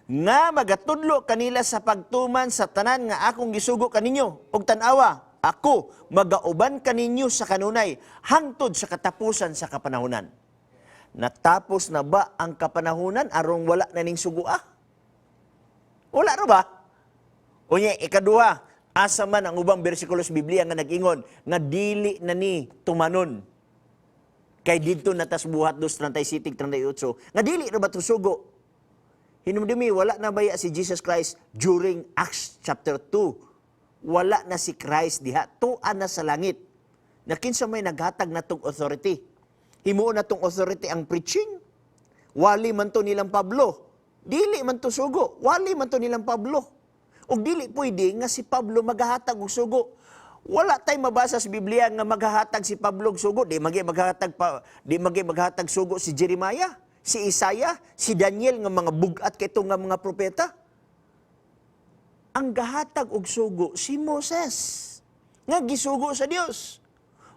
[SPEAKER 1] Nga magatudlo kanila sa pagtuman sa tanan nga akong gisugo kaninyo. Og tan-awa, ako magauban kaninyo sa kanunay hangtod sa katapusan sa kapanahunan. Natapos na ba ang kapanahunan arong wala na ning sugua? Wala ra ba? Unya, ikaduha, asa man ang ubang bersikulo sa Biblia nga nag-ingon nga dili na ni tumanon? Kay didto na tas Buhat 2:37, 38 nga dili ra ba to sugo? Hinumdumi, wala na baya si Jesus Christ during Acts chapter 2. Wala na si Christ diha. Tuan na sa langit. Na kinsa may naghatag na tong authority? Himuon na tong authority ang preaching? Wali man to nilang Pablo. Dili man to sugo. Wali man to nilang Pablo. Ug dili pwede nga si Pablo maghahatag og sugo. Wala tay mabasa sa Biblia nga maghahatag si Pablo og sugo. Di magi maghahatag sugo si Jeremiah, si Isaiah, si Daniel nga mga bugat kito nga mga propeta. Ang gahatag og sugo si Moses nga gisugo sa Dios.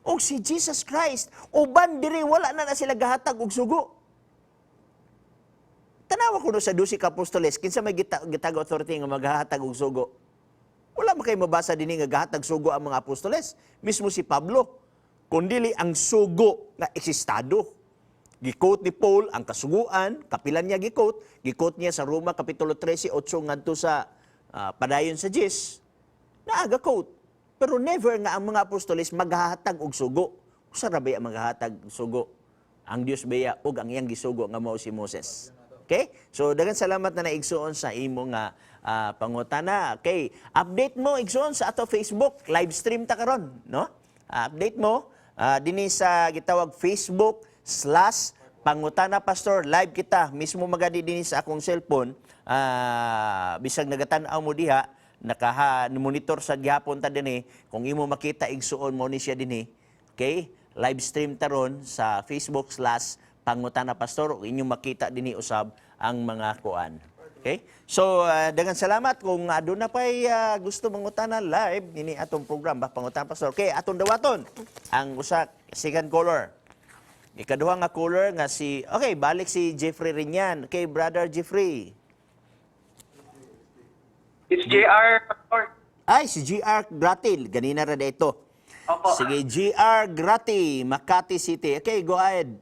[SPEAKER 1] Og si Jesus Christ, uban diri wala na na sila gahatag og sugo. Tanawa kuno sa 12 ka apostoles, kinsa may gitag authority nga maghahatag og sugo? Wala man kay mabasa dinhi nga gahatag sugo ang mga apostoles. Mismo si Pablo. Kundili ang sugo nga eksistado. Gi-quote ni Paul ang kasuguan, kapilan niya gi-quote, gi-quote niya sa Roma kapitulo 13, 8 ngadto sa padayon sa 10. Naaga quote. Pero never nga ang mga apostoles maghahatag og sugo. Usa ra ba ang maghahatag og sugo? Ang Dios baya ug ang iyang gisugo nga mao si Moses. Okay? So daghang salamat na naigsuon sa imo nga pangutana. Okay, update mo, igsuon, sa ato Facebook, live stream ta karon, no? Update mo dinhi sa gitawag Facebook/PangutanaPastor live kita mismo magadi dinhi sa akong cellphone. Bisag nagatan-aw mo diha, nakaha monitor sa gihapon ta dinhi. Kung imo makita, igsuon, mo ni siya dinhi. Okay? Live stream taron sa Facebook/PangutanaPastor ug inyong makita dinhi usab ang mga kuan. Okay? So, daghang salamat kung aduna pay gusto mangutana live nini atong program ba, Pangutana Pastor. Okay, atong dawaton ang usa second caller. Ikaduha nga caller nga si, okay, balik si Jeffrey Rinyan. Okay, Brother Jeffrey.
[SPEAKER 3] It's JR, Pastor.
[SPEAKER 1] Ay, si GR Gratil. Ganina ra dito.
[SPEAKER 3] Opo.
[SPEAKER 1] Sige, GR Grati, Makati City. Okay, go ahead.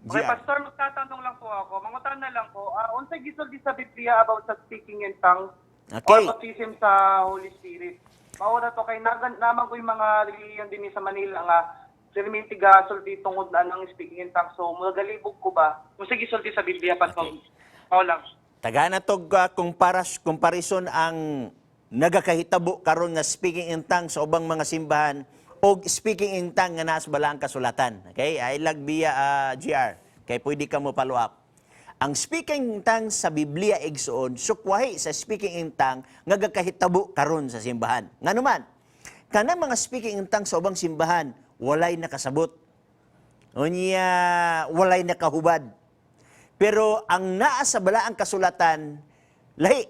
[SPEAKER 3] Okay,
[SPEAKER 1] GR.
[SPEAKER 3] Pastor, magtatanong lang po ako. Mangutana lang po. Unsay gisulti sa Biblia about sa speaking in tongues or baptism sa Holy Spirit? Mao na to kay nagan naman ko yung mga relihiyon din sa Manila nga perminti gasulti tungod na ang speaking in tongues. So, magalibog ko ba? Unsay gisulti sa Biblia, Pastor? Mao lang.
[SPEAKER 1] Tagana tog comparison ang nagakahitabo karon nga speaking in tongues sa ubang mga simbahan og speaking in tongue nga naas balaang kasulatan. Okay? Ay lagbiya, GR. Kay pwede ka mo follow up. Ang speaking in tongues sa Biblia, igsuon, sukwahi sa speaking in tongue nga gakahitabo karon sa simbahan. Ngano man, kanang mga speaking in tongues sa ubang simbahan, walay nakasabot. Unya, walay nakahubad. Pero ang naa sa balaang kasulatan, lahi.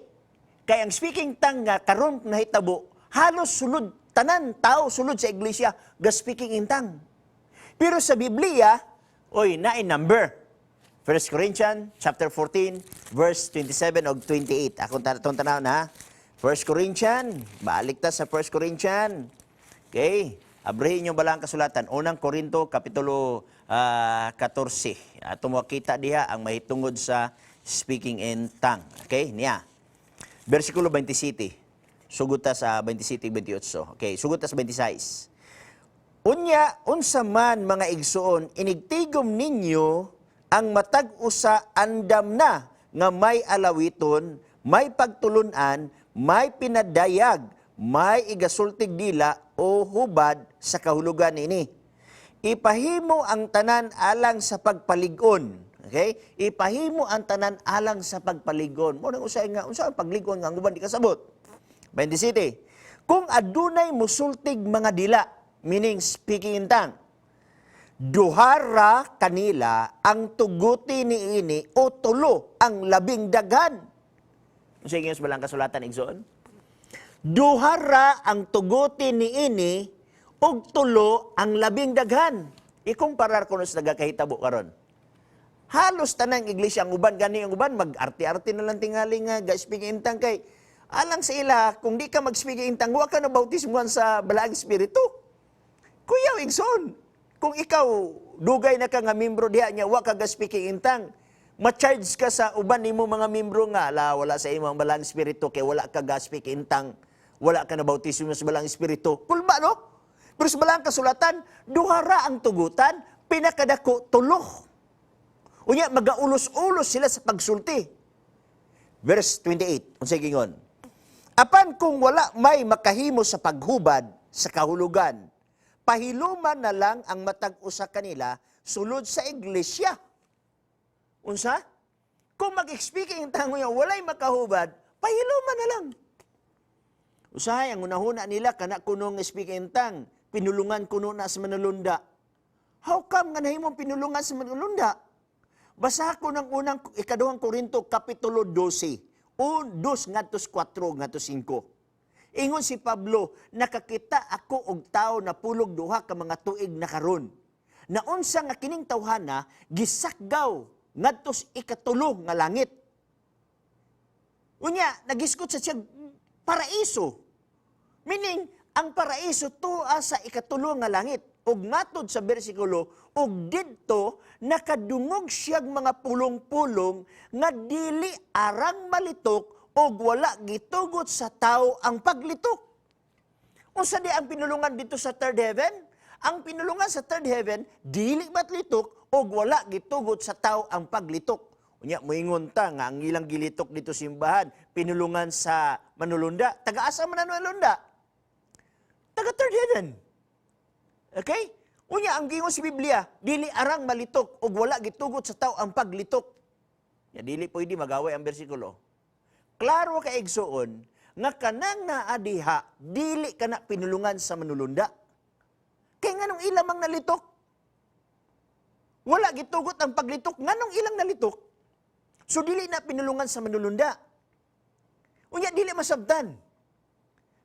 [SPEAKER 1] Kay ang speaking tongue nga karon nahitabo, halos sulod tanan tao sulod sa iglesia ga speaking in tongue. Pero sa Biblia, oy, naay number. 1 Corinthians chapter 14 verse 27 og 28. Akong atong tanaw na. 1 Corinthians, balik ta sa 1 Corinthians. Okay. Abrihin yung balaang kasulatan. Unang Korinto, Kapitulo 14. Ato makita diha ang mahitungod sa speaking in tongue. Okay, niya. Versikulo 27. Sugod ta sa 27, 28. Okay, sugod ta sa 26. Unya, unsa man, mga igsuon, inigtigom ninyo ang matag usa andam na nga may alawiton, may pagtulunan, may pinadayag, may igasultig dila. o hubad sa kahulugan ini. Ipahimo ang tanan alang sa pagpalig-on. Okay? Ipahimo ang tanan alang sa pagpalig-on. Mao nang usay nga unsa ang paglig-on nga ang uban di kasabot. 27. Kung adunay musultig mga dila, meaning speaking in tongue, duhara kanila ang tuguti niini o tulo ang labing daghan. Unsa ingon sa balang kasulatan, igsoon? Duhara ang tuguti niini ug tulo ang labing daghan. Ikumparar kuno sa nagakahitabo karon. Halos tanang iglesia, ang uban gani, ang uban mag-arte-arte na lang tingali nga ga speaking in tongue, kay alang sa ila, kung di ka mag-speaking in tongue, wa ka na bautismuhan sa Balaang Espiritu. Kuya igsoon, kung ikaw dugay na ka nga membro diha nya wa ka ga speaking in tongue, ma-charge ka sa uban nimo mga membro nga la wala sa imo ang Balaang Espiritu kay wala ka ga speaking in tongue, wala ka na bautismo sa Balaang Espiritu. Kulba, no? Pero sa Balaang Kasulatan, duhara ang tugutan, pinakadako tulo. Unya magaulos-ulos sila sa pagsulti. Verse 28, unsay gingon? Apan kung wala may makahimo sa paghubad sa kahulugan, pahiluman na lang ang matag usa kanila sulod sa iglesia. Unsa? Kung mag-speaking in tongue niya, walay makahubad, pahiluman na lang. Usahay, ang unahuna nila, kana kunong speaking in tongue, pinulungan kuno na sa manulunda. How come nga nahimong pinulungan sa manulunda? Basa ko ng unang ikaduhang Korinto, Kapitulo 12, 1, 2 ngadto 4 ngadto 5. Ingon si Pablo, "Nakakita ako og tawo na pulog 2 ka mga tuig na karon. Naunsa nga kining tawhana gisakgaw ngadto sa ikatulo nga langit." Unya, nagisgot sa siya paraiso. Meaning, ang paraiso tua sa ikatulo nga langit. Ug matod sa bersikulo, ug didto nakadungog siyag mga pulong-pulong nga dili arang malitok ug wala gitugot sa tao ang paglitok. Unsa di ang pinulungan dito sa third heaven? Ang pinulungan sa third heaven, dili matlitok ug wala gitugot sa tao ang paglitok. Unya moingon ta nga ang ilang gilitok dito simbahan, pinulungan sa manulunda. Taga-asa man ang manulunda? Taga third heaven. Okay? Unya ang gingon sa Biblia, dili arang malitok ug wala gitugot sa tao ang paglitok. Ya dili pwede magaway ang bersikulo. Klaro ka, igsuon, nga kanang naa diha dili kana pinulungan sa manulunda. Kay nganong ila mang nalitok? Wala gitugot ang paglitok, nganong ilang nalitok? So dili na pinulungan sa manulunda. Unya dili masabtan.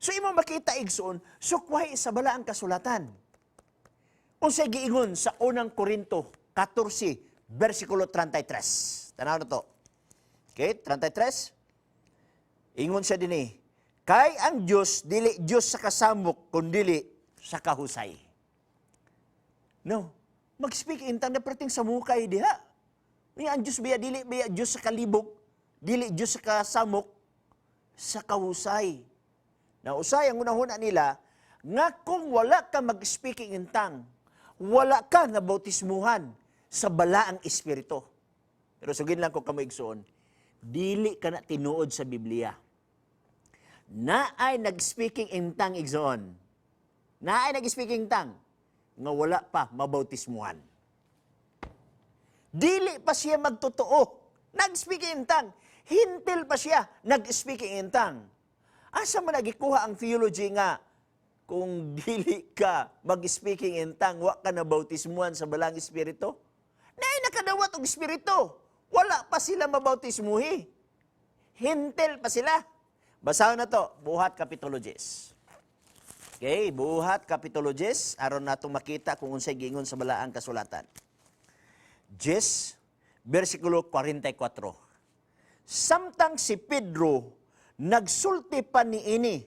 [SPEAKER 1] So imo makita, igsoon, sukwahi sa balaang kasulatan. Unsay giingon sa unang Korinto 14 versikulo 33? Tanaw na to. Okay, 33. Ingon siya dinhi, "Kay ang Dios dili Dios sa kasamok kundili sa kahusay." No. Mag-speak in tongue na perting sa mukay diha. Unya ang Dios biya dili biya Dios sa kalibog, dili Dios sa kasamok, sa kahusay. Na usay ang unahuna nila nga kung wala ka mag-speaking in tongue, wala ka na bautismuhan sa Balaang Espiritu. Pero sugin lang ko kamo, igsoon, dili ka na tinuod sa Biblia. Naay nag-speaking in tongue, igsoon. Naay nag-speaking in tongue nga wala pa mabautismuhan. Dili pa siya magtotoo. Nag-speaking in tongue. Hintil pa siya, nag-speaking in tongue. Asa man nagikuha ang theology nga kung dili ka mag-speaking in tongue, wa ka na bautismuhan sa Balaang Espiritu? Naay nakadawat og Espiritu. Wala pa sila mabautismuhi. Hintil pa sila. Basahon na to, Buhat Kapitulo 10. Okay, Buhat Kapitulo 10, aron nato makita kung unsay giingon sa balaang kasulatan. 10, versikulo 44. Samtang si Pedro nagsulti pa niini,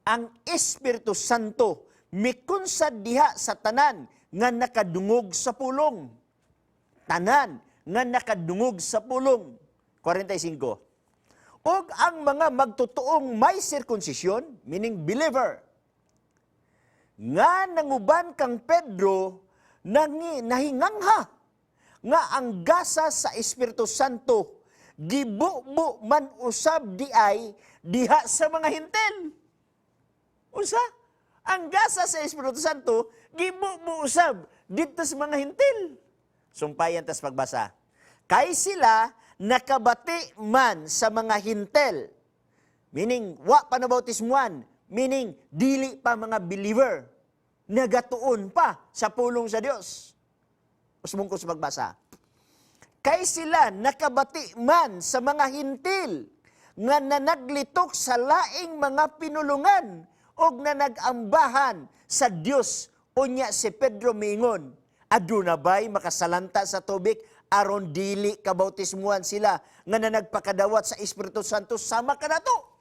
[SPEAKER 1] ang Espiritu Santo mikunsad diha sa tanan nga nakadungog sa pulong. Tanan nga nakadungog sa pulong. 45. Ug ang mga magtutuong may sirkunsisyon, meaning believer, nga nanguban kang Pedro, nahingangha nga ang gasa sa Espiritu Santo gibubo man usab di ay diha sa mga Hintel. Unsa? Ang gasa sa Espiritu Santo gibubo usab didto sa mga Hentil. Sumpayan tas pagbasa. Kay sila nakabati man sa mga Hentil. Meaning, wa pa nabautismuan. Meaning, dili pa mga believer. Nagatuon pa sa pulong sa Dios. Usbong ko sa pagbasa. Kay sila nakabati man sa mga Hentil nga nanaglitok sa laing mga pinulungan og nanagambahan sa Dios. Unya si Pedro miingon, "Aduna bay makasalanta sa tubig aron dili kabautismuhan sila nga nanagpakadawat sa Espiritu Santo sama kanato?"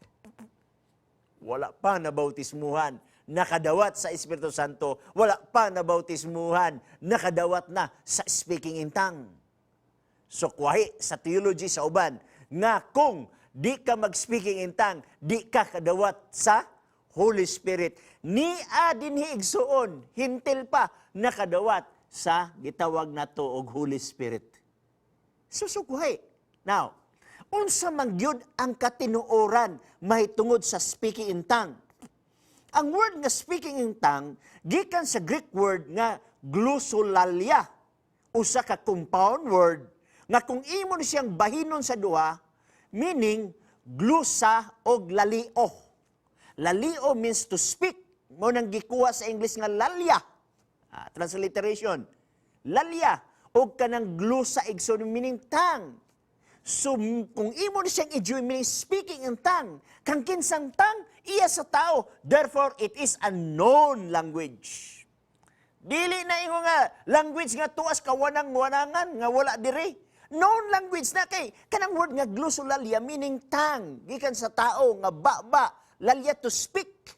[SPEAKER 1] Wala pa nabautismuhan, nakadawat sa Espiritu Santo. Wala pa nabautismuhan, nakadawat na sa speaking in tongue. So kuwahi sa theology sa uban nga kung di ka mag-speaking in tongue, di ka kadawat sa Holy Spirit. Ni dinhi, igsuon, Hentil pa nakadawat sa gitawag nato og Holy Spirit. Susukuhay. Now, unsa man gyud ang katinuoran mahitungod sa speaking in tongue? Ang word nga speaking in tongue gikan sa Greek word nga glossolalia, usa ka compound word nga kung imo ni siyang bahinon sa duha, meaning glossa og lalio. Lalio means to speak. Mao nang gikuha sa English nga lalya. Transliteration. Lalya og kanang glossa, igsoon, meaning tongue. So kung imo ni siyang i-join, meaning speaking in tongue, kang kinsang tongue, iya sa tao. Therefore, it is a known language. Dili na ingon nga language nga tuas kawanang-wanangan nga wala diri. Known language na kay kanang word nga glossolalia, meaning tongue, gikan sa tao nga baba, lalya, to speak.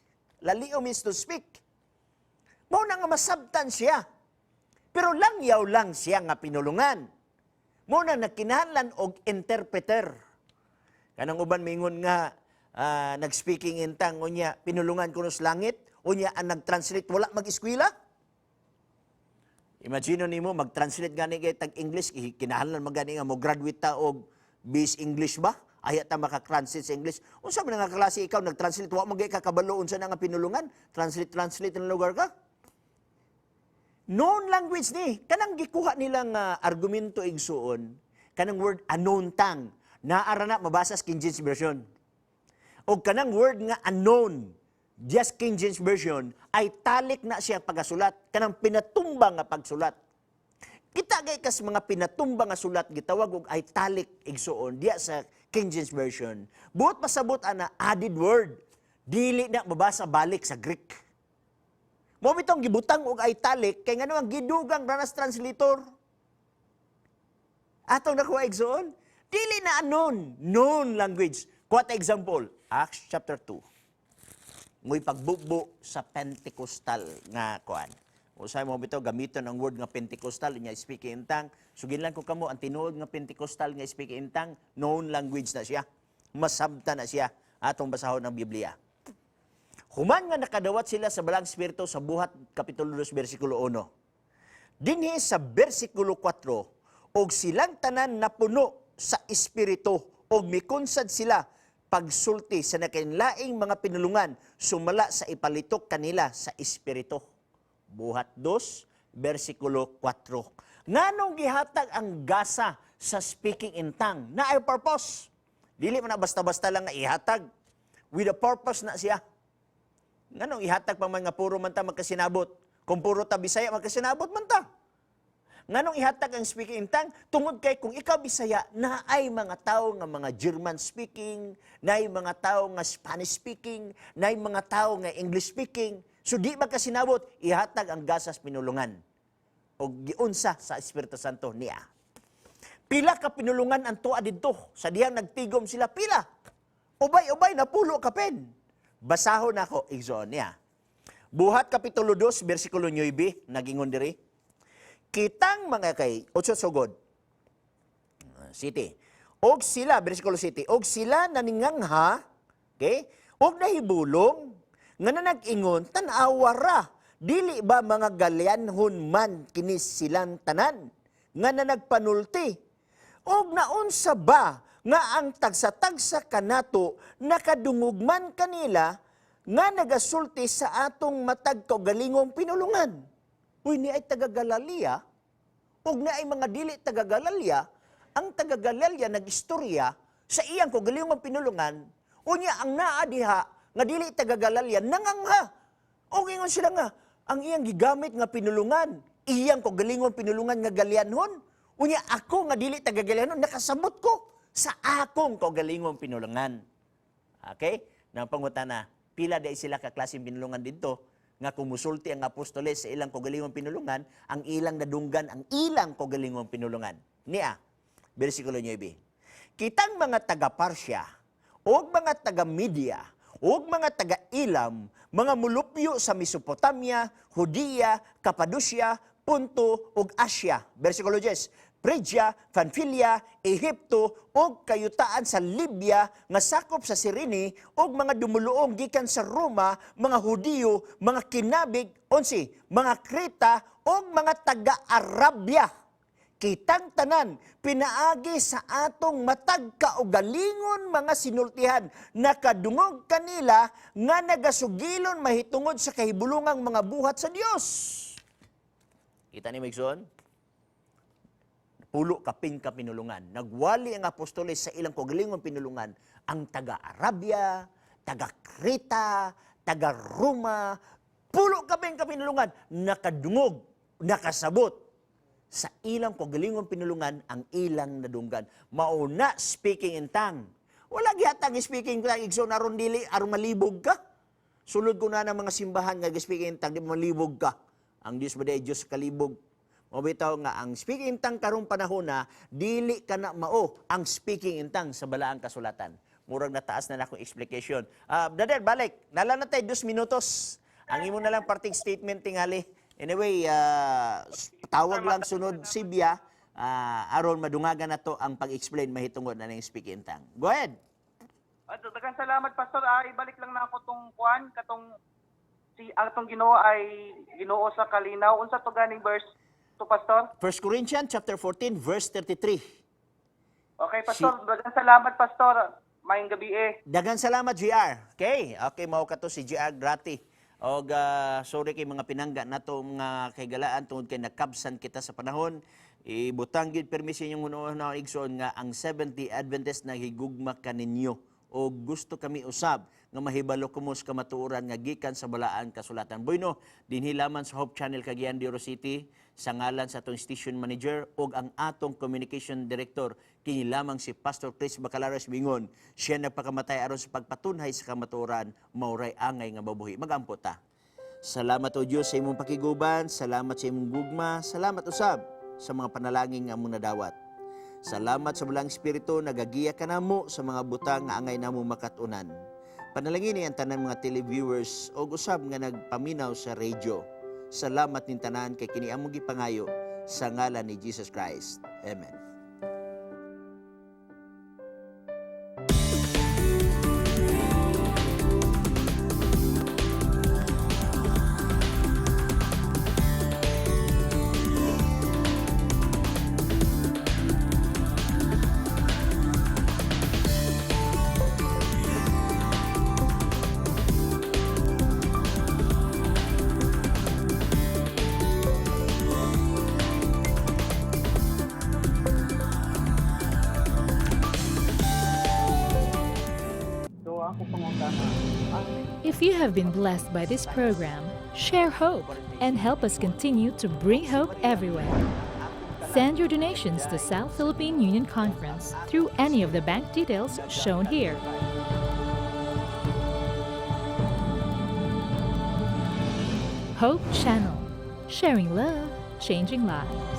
[SPEAKER 1] Lalio means to speak. Mao na nga masabtan siya. Pero langyaw lang siya nga pinulungan. Mao na nagkinahanglan og interpreter. Kanang uban mingon nga nag-speaking in tongue, unya pinulungan kuno sa langit, unya ang nag-translate wala mag-eskwela. Imagine nimo, mag-translate gani kay tag English, kinahanglan man gani nga mo graduate ta og BS English ba? Ayha ta maka-translate sa English. Unsa man nga klase ikaw nag-translate, wa man gyud ka kabalo unsa na nga pinulungan? Translate, translate ng lugar ka. Known language ni kanang gikuha nilang argumento, igsuon, kanang word unknown tongue naa ra na mabasa sa King James Version. Og kanang word nga unknown, just King James Version, italic na siya pagasulat, kanang pinatumba nga pagsulat. Kita gay kas mga pinatumba nga sulat, gitawag og italic, igsuon, diya sa King James Version. Buot pasabot ana, added word, dili na mabasa balik sa Greek. Mao bitong gibutang og italic kay ngano ang gidugang ranas translator. Atong nakuha, igsoon, dili na unknown, known language. Kuha ta example, Acts chapter 2. Mo'y pagbugbo sa Pentecostal nga kuan. Usay mo bitaw gamiton ang word nga Pentecostal nya speaking in tongue. Sugin lang ko kamo, ang tinuod nga Pentecostal nga speaking in tongue, known language na siya. Masabta na siya. Atong basahon ang Biblia. Human nga nakadawat sila sa Balaang Espiritu sa Buhat Kapitulo 2 versikulo 1. Dinhi sa versikulo 4, og silang tanan napuno sa Espiritu og mikunsad sila pagsulti sa nakainlaing mga pinulungan sumala sa ipalitok kanila sa Espiritu. Buhat 2 versikulo 4. Nganong gihatag ang gasa sa speaking in tongue? Naay purpose. Dili man na basta-basta lang nga ihatag. With a purpose na siya. Nganong ihatag pa man nga puro man ta magkasinabot? Kung puro ta Bisaya, magkasinabot man ta. Nganong ihatag ang speaking in tongue? Tungod kay kung ikaw Bisaya, naay mga tao nga mga German speaking, naay mga tao nga Spanish speaking, naay mga tao nga English speaking. So di magkasinabot, ihatag ang gasas pinulungan. O giunsa sa Espiritu Santo niya. Pila ka pinulungan ang tuwa didto? Sa dihang nagtigom sila, pila? Ubay-ubay, napulo kapin. Basahon nako, igsoon niya. Buhat Kapitulo 2, versikulo 9, nagingon diri. Kitang mga kay, 8 sugod. City. Og sila, versikulo 7, og sila naningangha, okay? Og nahibulong, nga nanag-ingon, "Tan-awa ra, dili ba mga Galileanhon man kini silang tanan, nga nanagpanulti? Og naunsa ba nga ang tagsa-tagsa kanato nakadungog man kanila Nga nagasulti sa atong matag kaugalingong pinulungan. Uy, ni ay taga Galilea, ug na ay mga dili taga Galilea, ang taga Galilea nagistorya sa iyang kaugalingong pinulungan, unya ang naa diha nga dili taga Galilea nangangha. Og ingon sila nga, ang iyang gigamit nga pinulungan, iyang kaugalingong pinulungan nga Galileanhon. Unya ako nga dili taga Galileanhon, nakasabot ko sa akong kaugalingong pinulungan. Okay? Nang pangutana, pila di sila ka klaseng pinulungan didto nga kumusulti ang apostoles sa ilang kaugalingong pinulungan, ang ilang nadunggan ang ilang kaugalingong pinulungan. Niya, versikulo 9. Kitang mga taga-Parsya, ug mga taga-Media, ug mga taga-Ilam, mga mulupyo sa Mesopotamia, Judea, Capadocia, Ponto ug Asia. Versikulo 10. Phrygia, Pamphylia, Ehipto ug kayutaan sa Libya nga sakop sa Sirene ug mga dumuluong gikan sa Roma, mga Hudiyo, mga kinabig, 11, mga Kreta ug mga taga-Arabia. Kitang tanan pinaagi sa atong matag kaugalingon mga sinultihan, nakadungog kanila nga nagasugilon mahitungod sa kahibulungang mga buhat sa Dios. Kita ni Migson? Pulo kapin ka pinulungan. Nagwali ang apostoles sa ilang kaugalingong pinulungan, ang taga-Arabia, taga-Creta, taga-Roma, pulo kapin ka pinulungan, nakadungog, nakasabot sa ilang kaugalingong pinulungan ang ilang nadunggan. Mauna speaking in tongue. Wala gihatag speaking in tongue, igsoon, aron dili aron malibog ka. Sulod ko na ng mga simbahan nga speaking in tongue, di malibog ka. Ang Diyos ba di Diyos kalibog? Mao bitaw nga ang speaking in tongue karong panahon na dili ka na mao ang speaking in tongue sa balaang kasulatan. Murag nataas na akong explication. Ah, brother, balik. Nala na tayo 2 minutos. Ang imo na lang parting statement tingali. Anyway, tawag lang sunod Sibya, aron madungagan na to ang pag-explain mahitungod na ning speaking in tongue. Go ahead.
[SPEAKER 3] At daghang salamat, Pastor. Ah, ibalik lang na ako tong kuan katong si ang atong Ginoo ay Ginoo sa kalinaw. Unsa to ganing verse to, Pastor?
[SPEAKER 1] 1 Corinthians chapter 14 verse 33.
[SPEAKER 3] Okay, Pastor. Daghang salamat, Pastor. Maayong gabi eh.
[SPEAKER 1] Daghang salamat, GR. Okay, mao kato si GR Grati. Og sorry kay mga pinangga nato mga kaigalaan tungod kay nakabsan kita sa panahon. Ibutang gyud permi sa inyong hunahuna, igsoon, nga ang Seventh-day Adventist nahigugma kaninyo o gusto kami usab nga mahibalo kumo sa kamatuoran nga gikan sa balaan kasulatan. Bueno, dinhi lamang sa Hope Channel Cagayan de Oro City, sa ngalan sa atong station manager ug ang atong communication director, kini lamang si Pastor Chris Bacalares Bingon. Siya nagpakamatay aron sa pagpatunhay sa kamatuoran, mauray angay nga mabuhi. Magampo ta. Salamat o Dios sa imong pakiguban, salamat sa imong gugma, salamat usab sa mga panalangin nga among nadawat. Salamat sa Balaang Espiritu, nagagiya ka namo sa mga butang nga angay namo makatunan. Panalangin ang tanan mga televiewers o usab nga nagpaminaw sa radio. Salamat ning tanan kay kini among gipangayo sa ngalan ni Jesus Christ. Amen.
[SPEAKER 2] So ako pangutana, ah,
[SPEAKER 4] If you have been blessed by this program, share hope and help us continue to bring hope everywhere. Send your donations to South Philippine Union Conference through any of the bank details shown here. Hope Channel, sharing love, changing lives.